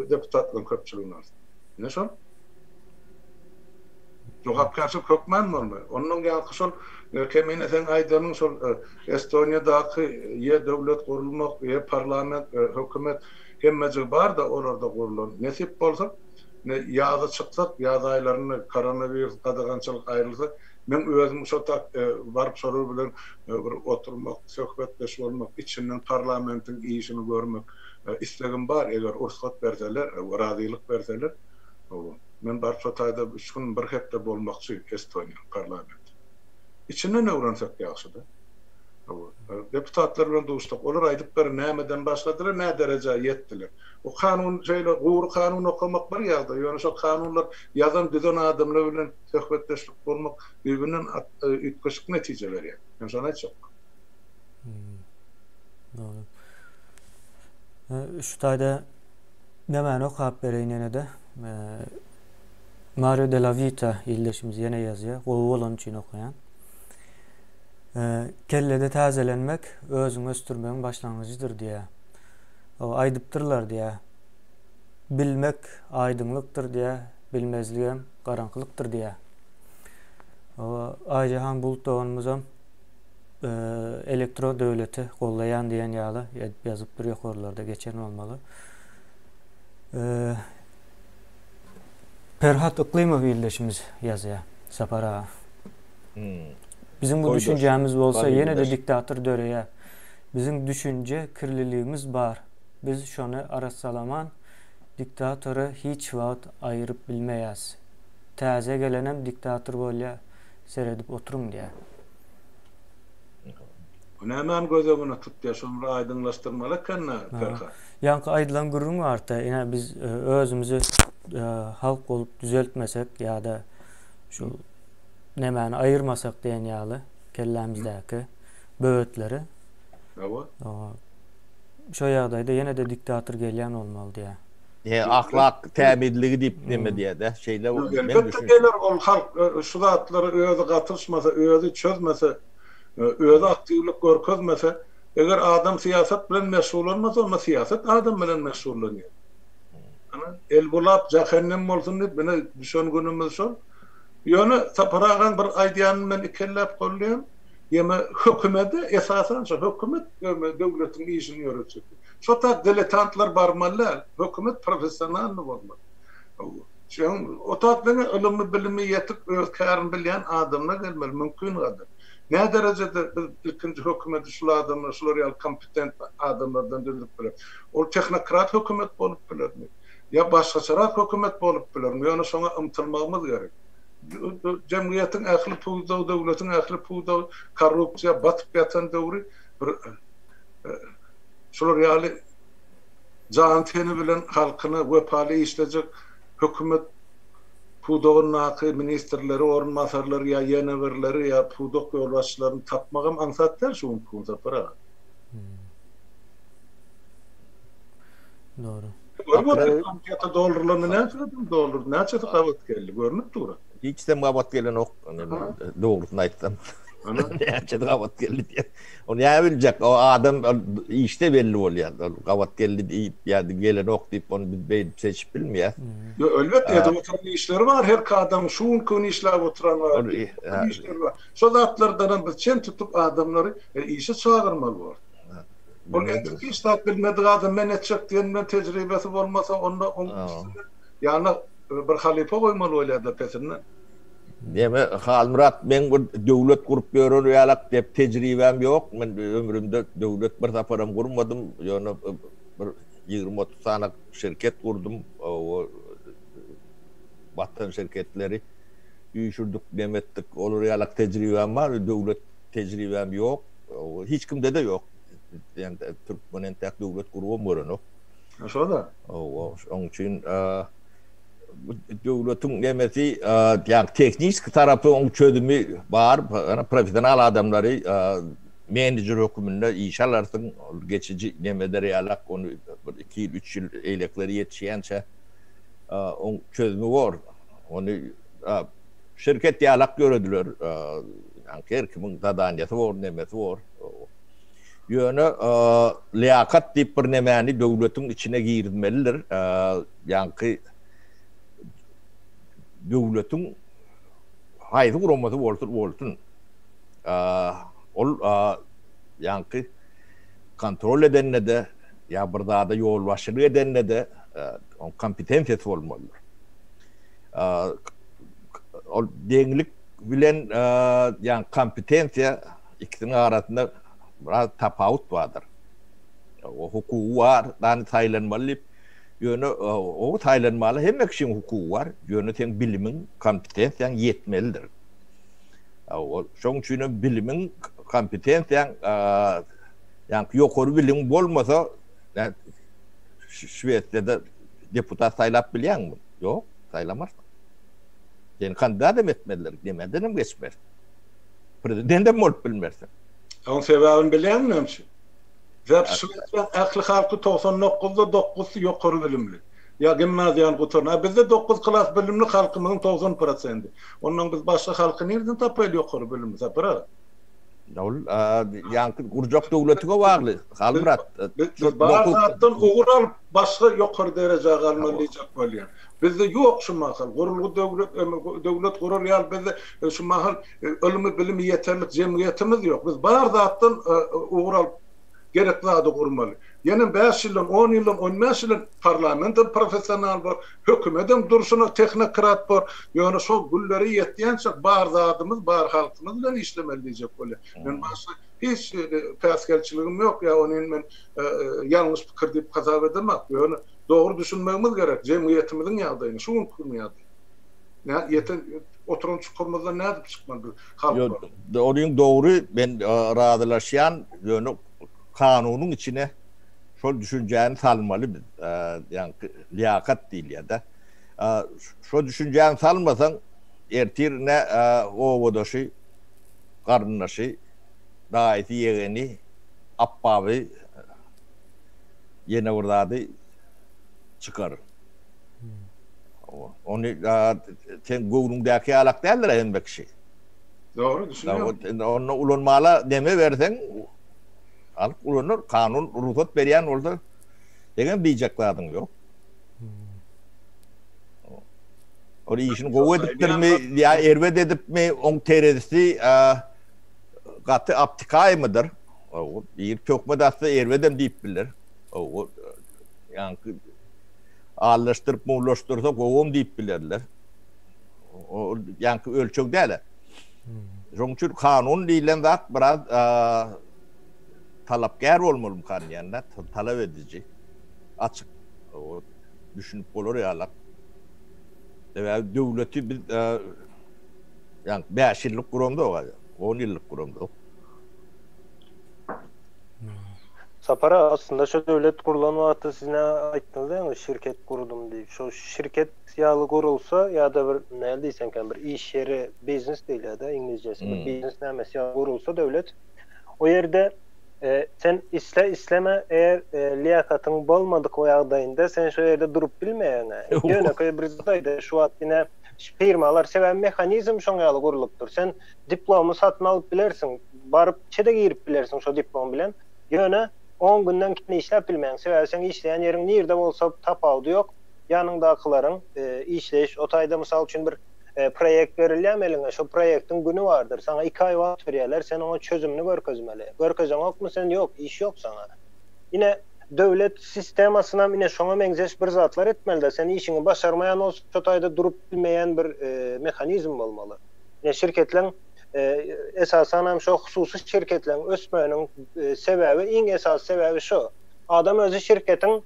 deputatlaryň köpçüligini alsa. Ine şol. Jogapkärçilik hökmän bolmaly. Ondan ýaňky şol Kemine seň aýdanyň şol Estoniýadaky e-döwlet gurulmak, e-parlament, hökümet hemmejigi bar-da olarda gurlan. Nesip bolsa, ine ýaza çyksak, ýaz aýlarynda koronawirus gadagançylyk aýrylsa, meň özüm şo tak baryp şolar bilen bir oturmak, söhbetdeş bolmak, içinden parlamentiň işini görmek islegim bar, eger rugsat berseler, razylyk berseler. Men baryp şo taýda üç gün, bir hepde bolmakçy Estoniýanyň parlamenti. Içinden öwrensek ýagşyda. Hawa, deputatlar bilen duşsak, olar aýdyp berer nämeden başladylar, nä derejä ýetdiler. O kanun şeýle gury kanun okamak bir ýagdaý, ýöne şol kanunlar ýazan, düzen adamlar bilen söhbetdeşlik gurmak düýbünden üýtgeşik netije berýär. Men şony aýtjak. Dogry. Şu taýda nämäni okap bereýin ýene-de. Mario de la Vita ildeşimiz ýene ýazýar. Gowy bolany üçin okaýan. Kellede täzelenmek özüňi ösdürmegiň başlangyjydyr diýýär. Aýdypdyrlar diýýär. Bilmek aýdyňlykdyr diýýär, bilmezligem garaňkylykdyr diýýär. Aýjahan Bulut doganymyzam elektro döwleti gollaýan diýen ýaly edip ýazypdyr ýokarlarda geçen bolmaly. Perhat Yklymow ildeşimiz ýazýar. Sapar aga. Hmm. Biziň bu düşünjämiz bolsa ýene-de diktator döreýär. Biziň düşünje kirliligimiz bar. Biz şony arassalaman diktatory hiç wagt aýyryp bilmeýäs. Täze gelenem diktator bolýa seredip oturyň diýä. Bu nämäni göz öňüne tutýar şony bir aýdyňlaşdyrmaly ekende Perhat. Ýaňky aýdylan gürrüň barda ine biz özümizi halk bolup düzeltmesek ýa-da şu nemäni aýyrmasak diýen ýaly kellämizdäki böwetleri. Hawa. Şo ýagdaýda ýene-de diktator gelýän bolmaly diýýär. He, ahlak tämizligi diýip neme diýýär-dä, şeýle men Elbetde geler ol halk şu zatlary özi gatyşmasa, özi çözmese, özi aktiwlik görkezmese, eger adam syýasat bilen meşgullanmasa, onda syýasat adam bilen meşgullanýar. Ana, el bulap jähennem bolsun diýip, ine düşen günümiz şol. Ýöne Sapar agaň bir aýdýanyny men ikelläp goldaýan, ýeme hökümede esasan şo hökümet döwletiň işini ýöretjek. Şo tak diletantlar barmaly däl, hökümet professionalny bolmaly. Şoň o tak diňe ylymy bilimi ýetik öz kärini bilýän adamlar gelmeli mümkin gadar. Nä derejede biz ilkinji hökümeti şul adamlar şular ýaly kompetent adamlardan düzüp bileris. Ol tehnokrat hökümet bolup bilermi? Ýa başgaçarak hökümet bolup bilermi? Ýöne şoňa ymtylmagymyz gerek. Jemgyýetiň ähli pudagy, döwletiň ähli pudagy korrupsiýa batyp ýatan döwri bir şular ýaly jany-teni bilen halkyna wepaly işlejek hökümet pudagyndaky ministrleri, orunbasarlary ýa ýene birleri ýa pudak ýolbaşçylaryny tapmagam aňsat däl şu günki gün Sapar aga. Dogry. Görüp otyr, anketa doldurylanda näçe adam doldurdy, näçesi gabat geldi, görnüp dur. Hiçsem gabat gelenok, dogrusyny aýtsam. Näçesi gabat geldi diýip. Ony näme biljek, o adam işde belli bolýar. Ol gabat geldi diýip ýa gelenok diýip ony biz beýdip seçip bilmeýäs. Ýok, elbetde edip oturan işleri bar, her adamyň şu günki gün işläp oturan bar, işleri bar. Şo zatlardanam biz çen tutup adamlary işe çagyrmaly borus. Ol entek hiç zat bilmedik adam men etjek diýen bilen tejribesi bolmasa onda oň üstüne ýanyna bir halypa goýmaly bolýar-da pesinden. Neme Halmyrat meň bir döwlet gurup ýörer ýalak dep tejribäm ýok. Men ömrümde döwlet bir saparam gurmadym. Ýöne bir 20-30 sany şirket gurdum. O watan şirketleri üýşürdik, neme etdik. Olar ýalak tejribäm bar, döwlet tejribäm ýok. Hiç kimde-de ýok. Ýani türkmen entäk döwlet gurubam görenok. Şo-da. Hawa, şonuň üçin bu döwletiň nemesi, ýagny tehniki tarapy oň çözümi bar, professional adamlary menejer höküminde işe alarsyň, ol geçiji neme eder ýalak, ony bir iki ýyl, üç ýyl eýlekleri ýetişýänçä oň çözümi bor. Ony şirket ýalak ýörediler. Ýagny her kimiň zadaniýasy bor, nemesi bor. Ýöne liýakat diýip bir nemäni döwletiň içine girizmelidir. Ýaňky döwletiň haýsy guramasy bolsun bolsun, ol ýaňky kontrol edende-de ýa bir zada ýolbaşçylyk edende-de oň kompetensiýasy bolmalydyr. Ol deňlik bilen ýaňky kompetensiýa ikisiniň arasynda biraz tapawut bardyr. O hukugy bar, dany saýlanmaly diýip, ýöne o saýlanmaly hemme kişiň hukugy bar, ýöne seň bilimiň, kompetensiýaň ýetmelidir. Şoň üçin hem bilimiň, kompetensiýaň, ýaňky ýokary biliň bolmasa, Şwesiýada deputat saýlap bilýäňmi? Ýok, saýlamarsyň. Seni kandidat hem etmezler, nemeden hem geçmersiň. Prezident hem bolup bilmersiň. Oň sebäbini bilýäňmi näme üçin? Sebäp Şwesiýanyň ähli halky 99-da dokuzsy ýokary bilimli. Ýa gimnaziýany gutaran. A bizde dokuz klas bilimli halkymyzyň 90 prosendi. Ondan biz başga halky nireden tapaýly ýokary bilimli Sapar aga? Ol ýaňky gurjak döwletiňe bagly, Halmyrat. Biz bar zatdan ugur alyp başga ýokary derejä galmaly diýjek bolýan. Bizde ýok şu mahal gurulgy döwlet döwlet gurar ýaly bizde şu mahal ylmy bilimi ýeterlik jemgyýetimiz ýok. Biz bar zatdan ugur alyp gerek zady gurmaly. Ýenem bäş ýyldan, on ýyldan, on bäş ýyldan parlamentem professional bor, hökümetem durşuna tehnokrat bor. Ýöne şol günlere ýetýänçä bar zadymyz, bar halkymyz bilen işlemeli diýjek bolýan. Men başga hiç päsgelçiligim ýok ýa ony men ýalňyş pikir diýip hasap edemak. Ýöne dogry düşünmegimiz gerek jemgyýetimiziň ýagdaýyny, şu günki günüň ýagdaýyny. Nä ýeten oturan çukurymyzdan nädip çykmaly biz halk bolup? Onuň dogry men razylaşýan ýöne kanunyň içine şol düşünjäni salmaly biz. Ýaňky liýakat diýilýär-de. Şo düşünjäni salmasaň ertir ne obadaşy, garyndaşy, daýysy, ýegeni, apbaby ýene bir zady çykar. Ony sen göwnüňdäki ýalak däldir hemme kişi. Dogry düşünýän. Onda ulanmala neme berseň alyp ulanar, kanun rugsat berýän bolsa seňem diýjek zadyň ýok. Ol işini gowy edipdirmi ýa erbet edipmi, oň terezisi gaty aptikaýmydyr. Bir töhmet atsa erbedem diýip biler. Ýaňky allaşdyryp muwlaşdyrsa gowam diýip bilerler. Ol ýaňky ölçeg däl. Şonuň üçin kanun diýlen zat biraz talapkär bolmalymykan diýen-de, talap ediji, açyk, düşünip bolar ýalak. Sebäbi döwleti biz ýaňky 5 ýyllyk guramzok, 10 ýyllyk guramzok. Sapar aga aslynda şo döwlet gurlan wagty siz nä aýtdyňyz ýaňy şirket gurdum diýip şo şirket ýaly gurulsa ýa-da bir näl diýseňkäm bir iş ýeri biznes diýilýärde iňlizcesi bir biznes nämesi ýaly gurulsa döwlet o ýerde sen isle isleme eger liýakatyň bolmadyk ýagdaýynda sen şo ýerde durup bilmeýäňä ýönekeý bir zat aýdaý şu wagt ine firmalar sebäbi mehanizm şoň ýaly gurlupdyr sen diplomy satyn alyp bilersiň baryp içe-de girip bilersiň şo diplom bilen. Ýöne on günden kän işläp bilmeýäň. Sebäbi seň işleýän ýeriň nirde bolsa tapawudy ýok. Ýanyňdakylaryň işleýiş o taýda mysal üçin bir proýekt berilýärmi eliňe, şo proýektiň güni bardyr. Saňa iki aý wagt berýärler, sen oňa çözümini görkezmeli. Görkezeňokmy sen ýok, iş ýok saňa. Ine döwlet sistemasynam ine şoňa meňzeş bir zatlar etmelidä. Sen işiňi başarmaýan bolsa şo taýda durup bilmeýän bir mehanizm bolmaly. Ine şirketleň Esasanam şo hususy şirketleriň ösmeginiň sebäbi, iň esasy sebäbi şo. Adam özi şirketiň,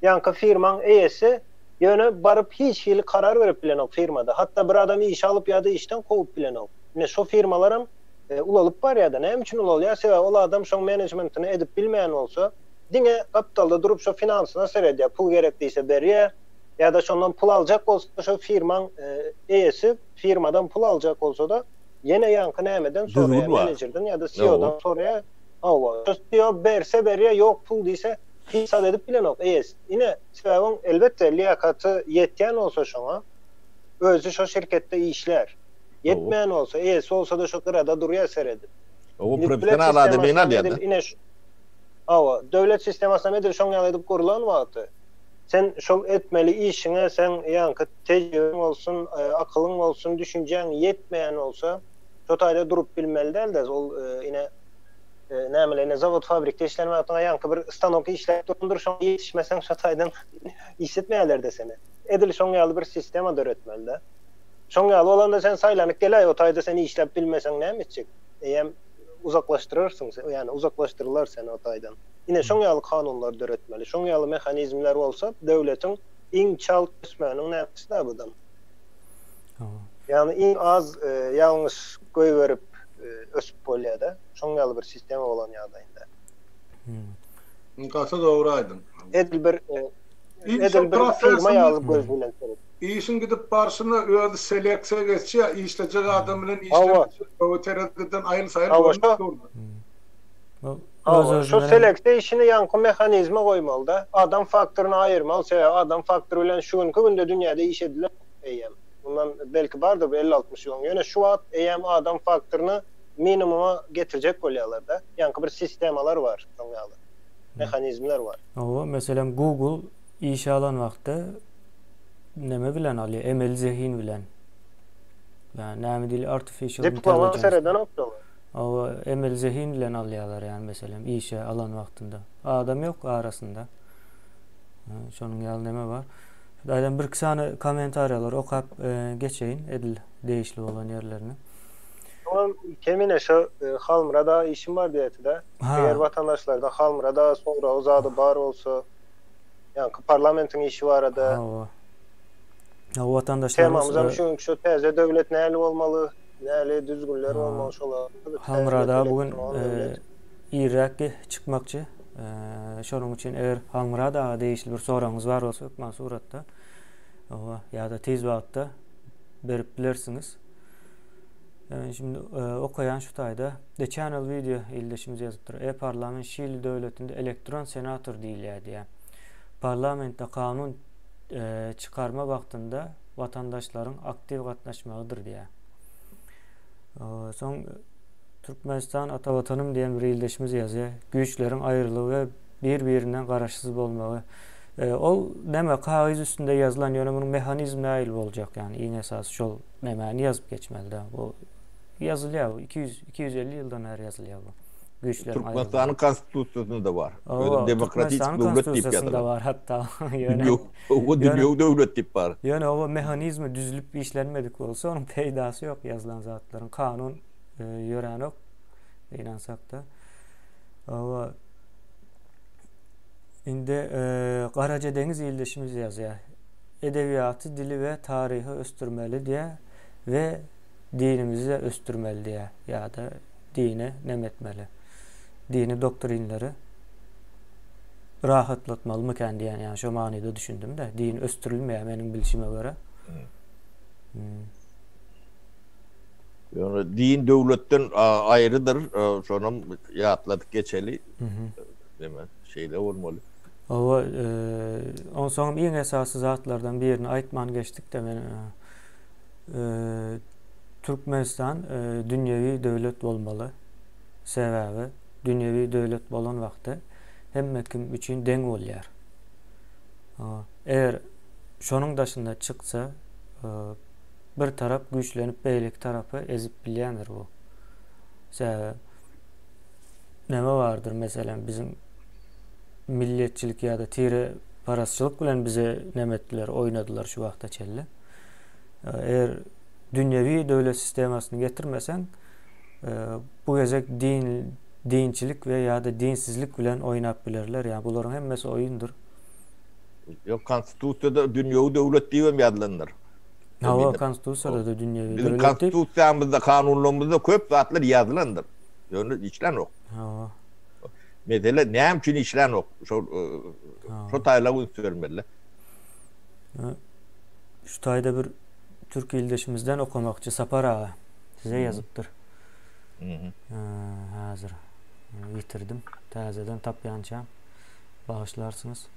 ýaňky firmaň eýesi, ýöne baryp hiç hili karar berip bilenok firmada. Hatda bir adamy işe alyp ýa-da işden kowup bilenok. Ine şo firmalaram ulalyp barýar-da. Näme üçin ulalýar? Sebäbi ol adam şoň menejmentini edip bilmeýän bolsa, diňe gapdalda durup şo finansyna seredýär, pul gerek diýse berýär, ýa-da şondan pul aljak bolsa şo firmaň eýesi firmadan pul aljak bolsa-da, ýene ýaňky nämeden soraýar, menejerden ýa-da CEO-dan soraýar. Hawa, şo CEO berse berýär, ýok pul diýse, hiç zat edip bilenok eýesi. Ine, sebäbi oň elbetde liýakaty ýetýän bolsa şoňa, özi şo şirketde işlär. Ýetmeýän bolsa, eýesi bolsa-da şo gyrada durýar seredip. Hawa, professional adamyny alýar-da. Ine, hawa, döwlet sistemasynam edil şoň ýaly edip gurlan wagty, sen şol etmeli işiňe seň ýaňky tejribeň bolsun, akylyň bolsun, düşünjäň ýetmeýän bolsa, şo taýda durup bilmeli däl-de, ol ine, näme ine zawod-fabrikde işlän wagtyňa ýaňky bir stanok işläp durandyr, şoňa ýetişmeseň şo taýdan işletmeýärler-de seni. Edil şoň ýaly bir sistema döretmeli-de. Şoň ýaly bolanda sen saýlanyp geläý, o taýda sen işläp bilmeseň näme etjek? Eýýäm uzaklaşdyrarsyň, ýagny uzaklaşdyrylar seni o taýdan. Ine şoň ýaly kanunlar döretmeli. Şoň ýaly mehanizmler bolsa döwletiň iň çalt ösmeginiň nämesi-dä budam. Ýagny iň az ýalňyş. goýberip ösüp bolýar-da. Şoň ýaly bir sistema bolan ýagdaýynda. Gaty dogry aýdyň. Edil bir edil bir firma ýaly göz bilen seret. Işiň gidip barşyna özi seleksiýa geçýär, işlejek adam bilen işlemejek gowy tereziden aýyl-saýyl görnüp durdy. Hawa, şo seleksiýa işini ýaňky mehanizme goýmaly-da. Adam faktoryny aýyrmaly, sebäbi adam faktory bilen şu günki günde dünýäde iş edilenok eýýäm. Mundan belki bardyr bir elli-altmyş ýyl öň, ýöne şu wagt eýýäm adam faktoryny minimuma getirjek bolýarlar-da. Ýaňky bir sistemalar bar şoň ýaly. Mehanizmler bar. Hawa, meselem Google işe alan wagtda neme bilen alýar? Emeli zehin bilen. Ýa näme diýilýär? Artificial Diploma intelligence. seredenok şolar. Hawa, emeli zehin bilen alýarlar ýani meselem işe alan wagtynda. Adam ýok arasynda. Şonuň ýaly neme bar. Şudaýdan birki sany kommentariýalary okap geçeýin edil degişli bolan ýerlerini. Soňam Kemine şo Halmyrat aga işim bar diýäýdi-dä. Eger watandaşlarda Halmyrat aga soragy zady bar bolsa, ýaňky parlamentiň işi barada. Hawa. Watandaşlarymyz Temamyzam şu günki şo täze döwlet nähili bolmaly, nähili düzgünler bolmaly şolar. Halmyrat aga bu gün irräk çykmakçy. Şonuň üçin eger Halmyrat aga degişli bir soragyňyz bar bolsa hökman suratda ýa-da tiz wagtda berip bilersiňiz. Yani şimdi e, okaýan şu taýda The Channel Video ildeşimiz ýazypdyr. E-parlament Şili döwletinde elektron senator diýilýär diýýär. Parlamentde kanun e, çykarma wagtynda watandaşlaryň aktiw gatnaşmagydyr diýýär. E, soň Türkmenistan ata watanym diýen bir ildeşimiz ýazýar. Güýçleriň aýrylygy we bir-birinden garaşsyz bolmagy. E, ol näme kagyz üstünde ýazylan, ýöne munuň mehanizmi nähili boljak, ýagny iň esasy şol nämäni ýazyp geçmeli-dä. Bu ýazylýar bu 200 250 ýyldan bäri ýazylýar bu. Güýçleriň Türkmenistanyň konstitusiýasynda bar. Özem demokratik döwlet diýip ýazylan. bar hatda. Ýöne o dünýewi döwlet diýip bar. Ýöne o mehanizmi düzülip işlenmedik bolsa, onuň peýdasy ýok ýazylan zatlaryň. Kanun e, ýöränok gynansak-da. Owa Indi e, Garaja deňiz ildeşimiz ýazýar. Edebiýaty, dili we taryhy ösdürmeli diýýär we dinimizi-de ösdürmeli diýýär ýa-da dini neme etmeli. Dini doktrinleri rahatlatmalymykan diýen ýa şo manyda düşündim-de. Din ösdürilmeýär meniň bilşime görä. Hmm. Ýöne din döwletden aýrydyr, şonam ýatladyk geçeli. Demek, şeýle bolmaly. Hawa, onsoňam iň esasy zatlardan birini aýtman geçdik-de men Türkmenistan dünýewi döwlet bolmaly. Sebäbi dünýewi döwlet bolan wagty hemme kim üçin deň bolýar. Eger şonuň daşynda çyksa, bir tarap güýçlenip beýleki tarapy ezip bilýändir bu. Sebäbi näme bardyr meselem biziň milliýetçilik ýa-da tire parazçylyk bilen bize näme etdiler, oýnadylar şu wagta çenli. Eger dünýewi döwlet sistemasyny getirmeseň, bu gezek din dinçilik we ýa-da dinsizlik bilen oýnap bilerler. Ýa bularyň hemmesi oýundyr. Ýok, konstitusiýada dünýewi döwlet diýibem ýazylandyr. Hawa, konstitusiýada-da dünýewi döwlet diýip. Biziň konstitusiýamyzda, kanunlarymyzda köp zatlar ýazylandyr. Ýöne işlänok. Hawa. Mesele näme üçin işlänok? Şol şo taýla üns bermeli. Şu taýda bir türk ildeşimizden okamakçy Sapar aga size ýazypdyr. Häzir ýitirdim. Täzeden tapýançam bagyşlarsyňyz.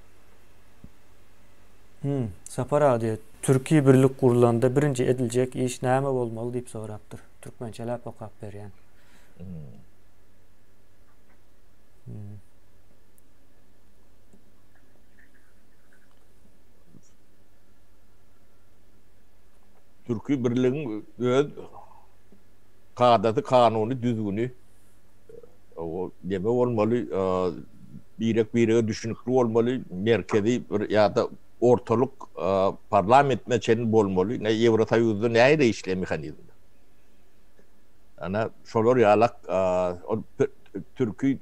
Hmm, Sapar aga diýýär, Türki birlik gurlanda birinji ediljek iş näme bolmaly diýip sorapdyr. Türkmençeläp okap berýän. Hmm. Hmm. Türki birligiň öz kadasy, kanuny, düzgüni o neme bolmaly, birek-birege düşünikli bolmaly, merkezi bir ýa-da ortalyk parlamentine çenli bolmaly. Ne Ýewrosoýuzda nähili işleýär mehanizm? Ana şolar ýalak ol türki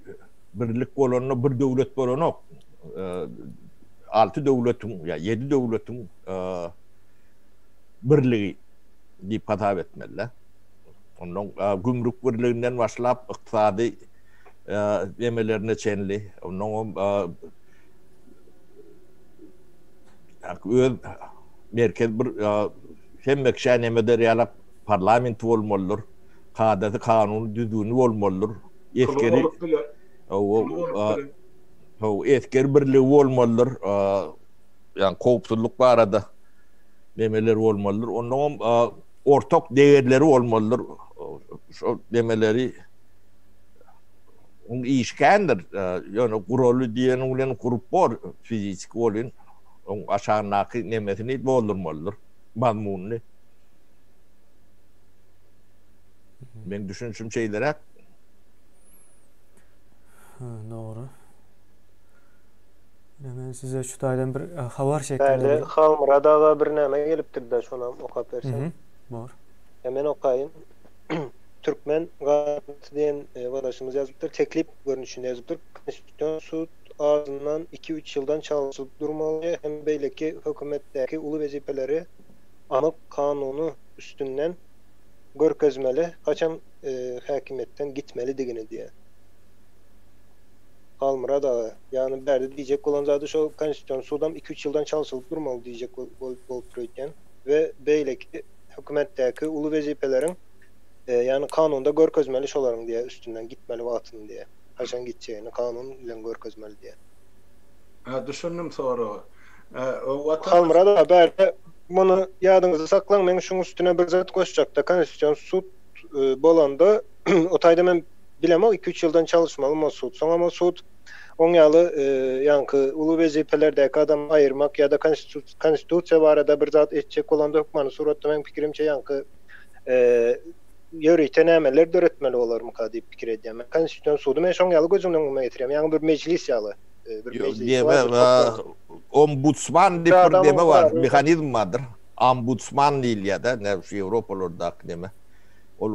birlik bolanda bir döwlet bolanok. Alty döwletiň ýa ýedi döwletiň birligi diýip hasap etmeli. Ondan gümrük birliginden başlap ykdysady nemelerine çenli. Ondan öz merkez bir hemme kişä neme der ýaly parlamenti bolmalydyr. Kadasy, kanuny, düzgüni bolmalydyr. Esgeri esger birligi bolmalydyr. Ýagny howpsuzlyk barada nemeler bolmalydyr. Ondan ortak degerleri bolmalydyr. Şol demeleri oň işi kändir. Ýöne guraly diýeniň bilen gurup bor fiziki bolyn. Oň aşagyndaky nemesini doldurmalydyr, mazmunyny. Meň düşünişim şeýleräk. Dogry. Ine men size şu taýdan bir e, habar şeklinde Bärde Halmyrat aga bir näme gelipdir-de, şonam okap berseň. Bor. Ýa men okaýyn. Türkmen ganaty diýen e, wadaşymyz ýazypdyr, teklip görnüşinde ýazypdyr. Konstitusion sud azyndan iki-üç ýyldan çalşylyp durmaly hem beýleki hökümetdäki uly wezipeleri anyk kanuny üstünden görkezmeli, haçan e, häkimiýetden gitmelidigini diýýär. Halmyrat aga, ýagny bärde diýjek bolan zady şol konstitusion sudam iki-üç ýyldan çalşylyp durmaly diýjek bolupdyr öýdýän we beýleki hökümetdäki uly wezipeleriň ýagny kanunda görkezmeli şolaryň diýýär üstünden gitmeli wagtyny diýýär. Haçan gitjegini kanun bilen görkezmeli diýýär. Hä düşündim soraga. Halmyrat aga bärde muny ýadyňyzda saklaň men şuň üstüne bir zat goşjakda konstitusion sud bolanda o taýda men bilemok iki-üç ýyldan çalyşmalym o sud. Soňam o sud oň ýaly ýaňky uly wezipelerdäki adamy aýyrmak ýa-da konstitusiýa barada bir zat etjek bolanda hökmany suratda meň pikirimçe ýaňky ýörite nämeler döretmeli bolarmyka diýip pikir edýän. Men konstitusion sudy men şoň ýaly göz öňüme getirýän. Ýaňy bir mejlis ýaly. Bir mejlis bar. Ombudsman diýip bir neme bar, mehanizm bardyr. Ombudsman diýilýär-de, näme şu Ýewropalardaky neme. Ol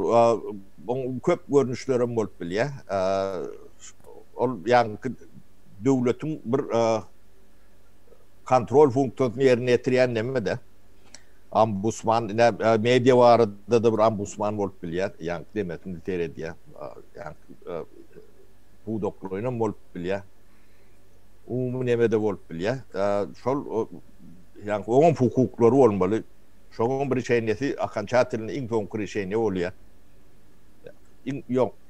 oň köp görnüşlerem bolup bilýär. Ol ýaňky döwletiň bir kontrol funksiýasyny ýerine ýetirýän neme-de. Ombudsman ine media barada-da bir ombudsman bolup bilýär. Ýaňky demesini seredýär. Ýaňky pudaklaýynam bolup bilýär. Umumy neme-de bolup bilýär. Şol ýaňky oňam hukuklary bolmaly. Şonuň bir rişenýesi okonçatelnyý iň soňky rişenýe bolýar. Iň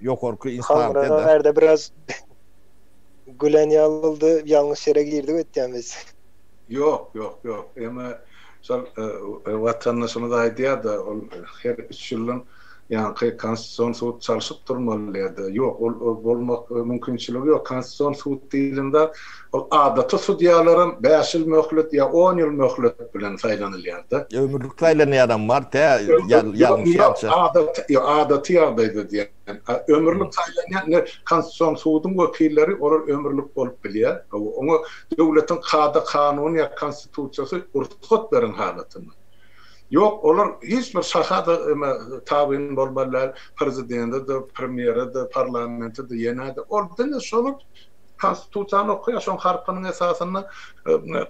ýokarky instansiýa-da. Bärde biraz gülen ýaly boldy, ýalňyş ýere girdik öýtýän biz. Ýok, ýok, ýok. Emma şol watandaşymyz aýdýar-da, ol her üç ýyldan ýaňky konstitusion sud çalşyp durmaly diýýär-de. Ýok, ol bolmak mümkinçiligi ýok. Konstitusion sud diýlende, ol adaty sudýalaram bäş ýyl möhlet ýa on ýyl möhlet bilen saýlanylýar-da. Ömürlik saýlanýanam bar, tä ýalňyşýança. Adaty, ýok, adaty ýagdaýda diýýän. Ömürlik saýlanýan, ine, konstitusion suduň wekilleri, olar ömürlik bolup bilýär. Oňa döwletiň kada-kanuny ýa konstitusiýasy rugsat beren halatynda. Ýok, olar hiç bir şaha-da eme tabyn bolmaly däl, prezidente-de, premýere-de, parlamente-de, ýene-de. Ol diňe şolar konstitusiýany okaýar, şoň harpynyň esasynda,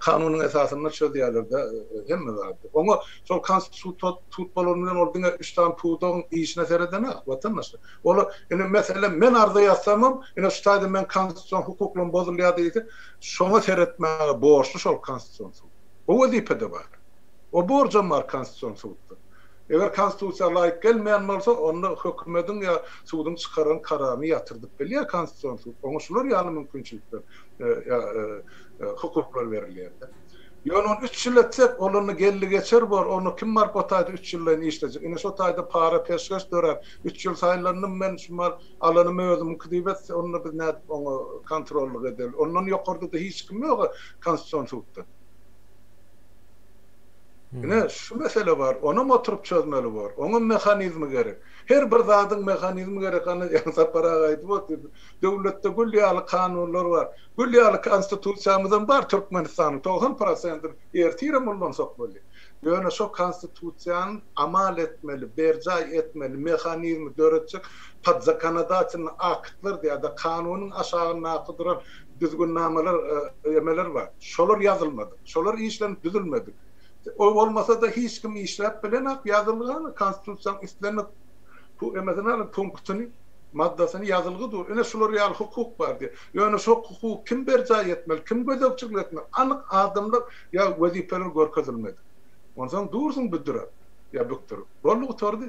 kanunyň esasynda çözýärler-de hemme zady. Oňa şol konstitusiýa sud bolany bilen ol diňe üç sany pudagyň işine seredenok, watandaşlar. Olar, ine, meselem, men arza ýazsamam, ine, şu taýda meň konstitusion hukuklarym bozulýar diýse, şoňa seretmäge borçly şol konstitusion sud. O wezipe-de bar. O borjam bar Konstitusion sudda. Eger Konstitusiýa laýyk gelmeýän bolsa, onda hökümediň ýa suduň çykaran kararyny ýatyrdyp bilýär Konstitusion sud. Oňa şular ýaly mümkinçilikler ýa hukuklar berilýär-de. Ýöne ony üç ýyl etsek, ol onda geldi-geçer bor, onda kim baryp o taýda üç ýyllaýyn işlejek. Ine şo taýda para-peşgeş döräp, üç ýyl saýlandym men, şu mal alanym özümiňki diýip etse, onda biz nädip oňa kontrollyk edeli. Ondan ýokarda-da hiç kim ýog-a Konstitusion sudda. Ine, şu mesele bar. Onam oturyp çözmeli bor. Oňam mehanizmi gerek. Her bir zadyň mehanizmi gerek. Ana, ýaňy Sapar aga aýdyp otyrdy. Döwletde gül ýaly kanunlar bar. Gül ýaly konstitusiýamyzam bar Türkmenistanyň. 90 prosentini ertirem ullansak bolýar. Ýöne şo konstitusiýany amal etmeli, berjaý etmeli mehanizmi döretjek podzakonodatelnyý aktlar ýa-da kanunyň aşagyndaky duran düzgünnamalar, emeler bar. Şolar ýazylmadyk. Şolar işlenip düzülmedik. O bolmasa-da hiç kim işläp bilenok, ýazylgan Konstitusiýanyň islendik. Bu emesini alyň punktyny, maddasyny ýazylgy dur. Ine şular ýaly hukuk bar diýýär. Ýöne şo hukugy kim berjaý etmeli, kim gözegçilik etmeli? Anyk adamlar ýa wezipeler görkezilmedik. Onsoň dursuň büdüräp ýa bükdürip. Boldy gutardy.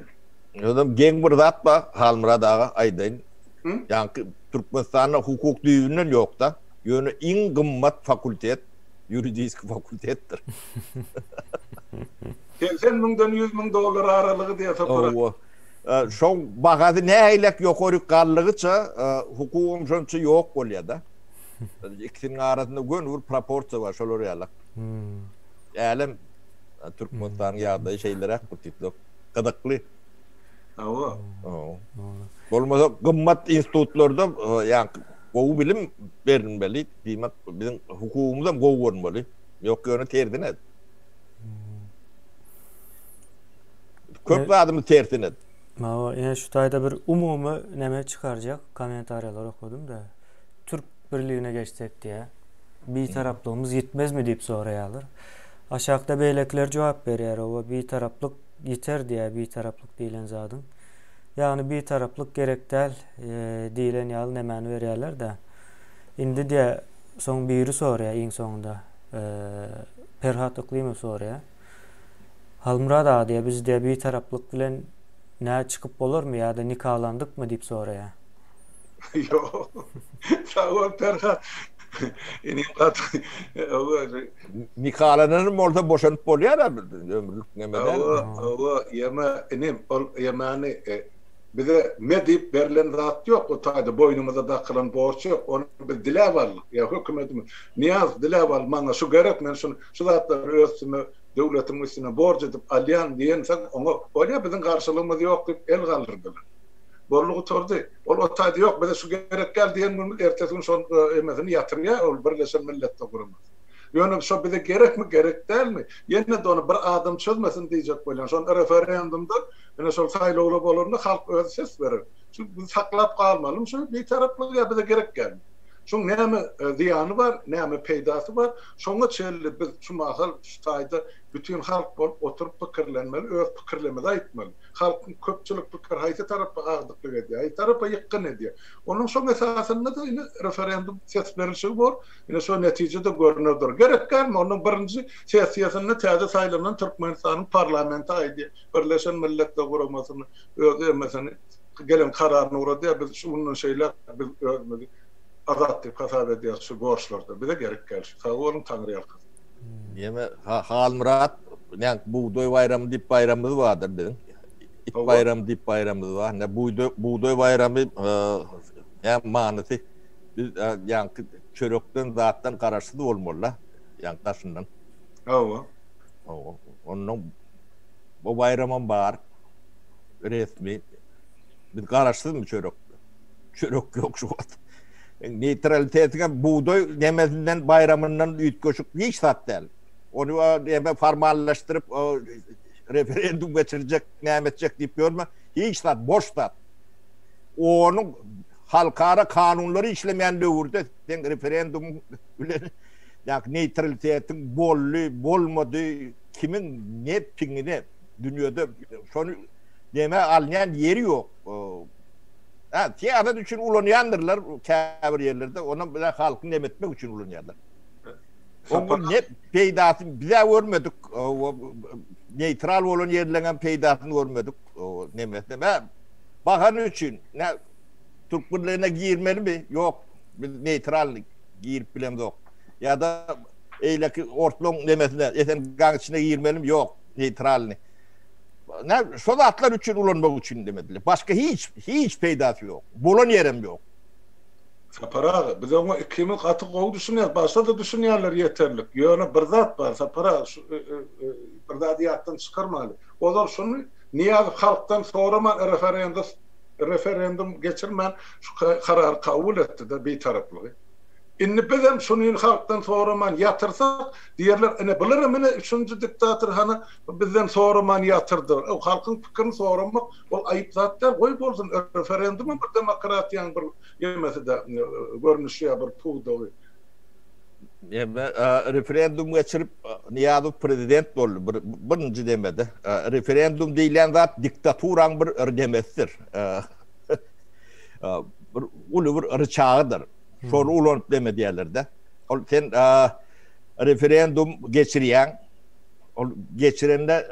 Özem geň bir zat bar Halmyrat aga aýdaýyn. Ýaňky Türkmenistanda hukuk düýbünden ýokda. Ýöne iň gymmat fakultet ýuridiski fakultetdir. 80 müňden 100 müň dollar aralygy diýe Sapar. Hawa. Şoň bahasy nähilek ýokaryk galdygyça hukugam şonça ýok bolýar-da. Ikisiniň arasynda göni bir proporsiýa bar şolar ýaly. Älem Türkmenistanyň ýagdaýy şeýleräk bir tipde gyzykly. Hawa. Bolmasa gymmat institutlarda ýa gowy bilim berilmeli, diýmek biziň hukugymyzam gowy bolmaly. Ýok ýöne tersine. Köp zadymyz tersine. Hawa, ine şu taýda bir umumy neme çykarjak kommentariýalar okadym-da. Türk birligine geçsek diýä. Bitaraplygymyz ýitmezmi diýip soraýarlar. Aşakda beýlekiler jogap berýär, oba bitaraplyk ýiter diýä, bitaraplyk diýlen zadyň. Ýagny bitaraplyk gerek däl diýlen ýaly nemäni berýärler-de. Indi diýä, soň biri soraýar iň soňunda. Perhat Yklymow soraýar. Halmyrat aga diýýär, biz diýýär bitaraplyk bilen nä çykyp bolarmy ýa-da nikalandykmy diýip soraýar. Ýok. Sag bol Perhat. Inim gaty Nikalananam bolsa boşanyp bolýar-a ömürlik neme däl. Hawa, hawa, ýeme inim, ol ýemäni bize me diýip berlen zat ýok, o taýda boýnumyza dakylan borç ýok, ony biz diläp aldyk, ýa hökümetimiz, Nyýazow diläp aldy, maňa şu gerek, men şuny, şu zatlary öz üstüme, döwletiň üstüne borç edip alýan diýensoň, oňa bolýa, biziň garşylygymyz ýok diýip el galdyrdylar. Boldy gutardy. Ol o taýda ýok, bize şu gerek däl diýen günümiz ertesi gün şol emesini ýatyrýar ol Birleşen Milletler Guramasy. Ýöne şo bize gerekmi, gerek dälmi? Ýene-de ony bir adam çözmesin diýjek bolýan. Şony referendumda, ine şol saýlawlar bolanda halk özi ses berer. Şu biz saklap galmalymy şu bitaraplygy ýa bize gerek dälmi? Şuň näme zyýany bar, näme peýdasy bar? Şoňa çenli biz şu mahal şu taýda bütin halk bolup oturyp pikirlenmeli, öz pikirlerimizi aýtmaly. Halkyň köpçülik pikiri haýsy tarapa agdyklyk edýär, haýsy tarapa ýykgyn edýär. Onuň şoň esasynda-da ine referendum ses berilşigi bor. Ine şo netije-de görner dur. Gerek dälmi? Onuň birinji sessiýasynda täze saýlanan Türkmenistanyň parlamenti aýdýar. Birleşen Milletler Guramasyny öz emesini gelen kararyny ugradýar. Biz şu günden şeýläk biz özümizi azat diýip hasap edýäris şu borçlarda. Bize gerek däl şu. Sag boluň, Taňryýalkasyn. Ýeme Halmyrat näme bugdaý baýramy diýip baýramymyz bardyr biziň. It baýramy diýip baýramymyz bar. Ne bugdaý bugdaý baýramy näme manysy? Biz ýaňky çörekden zatdan garaşsyz bolmaly-da, ýaňky daşyndan. Hawa. Hawa. Ondan bu baýramam bar. Resmi. Biz garaşsyzmy çörek? Çörek ýok şu wagt. Neýtralitetiňem bugdaý nemesinden baýramyndan üýtgeşik hiç zat däl. Ony neme formallaşdyryp referendum geçirjek, näme etjek diýip ýörme. Hiç zat, boş zat. Onuň halkara kanunlary işlemeýän döwürde seň referendumyň bilen ýa neýtralitetiň boldy, bolmady, kimiň ne piňine dünýede şony neme alynýan ýeri ýok. Hä, syýasat üçin ulanýandyrlar käbir ýerlerde, onam bize halky nem etmek üçin ulanýarlar. Onuň ne peýdasy bize görmedik, neýtral bolan ýerleň hem peýdasyny görmedik. Nemesine, hä, bahana üçin, nä Türk birligine girmelimi? Ýok, biz neýtral girip bilemzok. Ýa-da eýleki ortlaň nemesine, SNG-nyň içine girmelimi? Ýok, neýtralny. Nä, şo zatlar üçin ulanmak üçin demediler. Başga hiç, hiç peýdasy ýok. Bolan ýerem ýok. Sapar aga, biz oňa ikimiz gaty gowy düşünýäris. Başga-da düşünýänler ýeterlik. Ýöne bir zat bar, Sapar aga, şu bir zady ýatdan çykarmaly. Ozal şuny Nyýazow halkdan soraman referendus, referendum geçirmän şu karary kabul etdi-de, bitaraplygy. Indi bizem şuny halkdan soraman ýatyrsak, diýerler, ine bularam ine üçünji diktator hany bizden soraman ýatyrdy. O halkyň pikirini soramak ol aýyp zat däl, goý bolsun, referendumam bir demokratiýanyň bir ýemesi-de, görnüşi ýa bir pudagy. Ýa referendum geçirip Nyýazow prezident boldy bir birinji demede. Referendum diýilýän zat diktaturaň bir demesidir. Bir uly bir ryçagydyr. Şony ulanyp deme diýerler-de. Ol sen referendum geçirýäň. Ol geçirende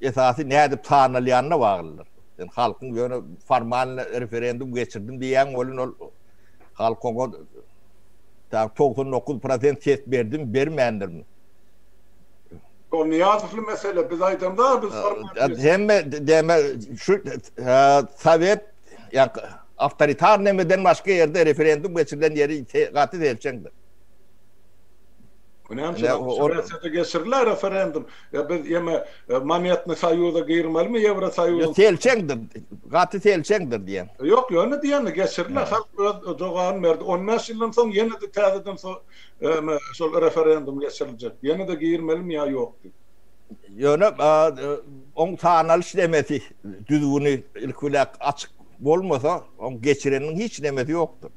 esasy nädip sanalýanyna baglydyr. Sen halkyň ýöne formalny referendum geçirdim diýýäň welin ol halk oňa 99 prosent ses berdimi bermändirmi? Ol Nyýazowly mesele biz aýdamda biz formalny. Hemme deme şu sowet ýa awtoritar nemeden başga ýerde referendum geçirilen ýeri gaty selçeňdir. Bu näme üçin Şwesiýada geçiriler referendum? Ýa biz ýeme monetny soýuza girmelimi ýewro soýuza? Selçeňdir, gaty selçeňdir diýen. Ýok, ýöne diýende geçiriler, halk öz jogabyny berdi. 15 ýyldan soň ýene-de täzeden şol referendum geçiriljek. Ýene-de girmelimi ýa ýok diýip. Ýöne oň sanalyş nemesi, düzgüni ilki bilen açyk bolmasa, oň geçireniniň hiç nemesi ýokdur.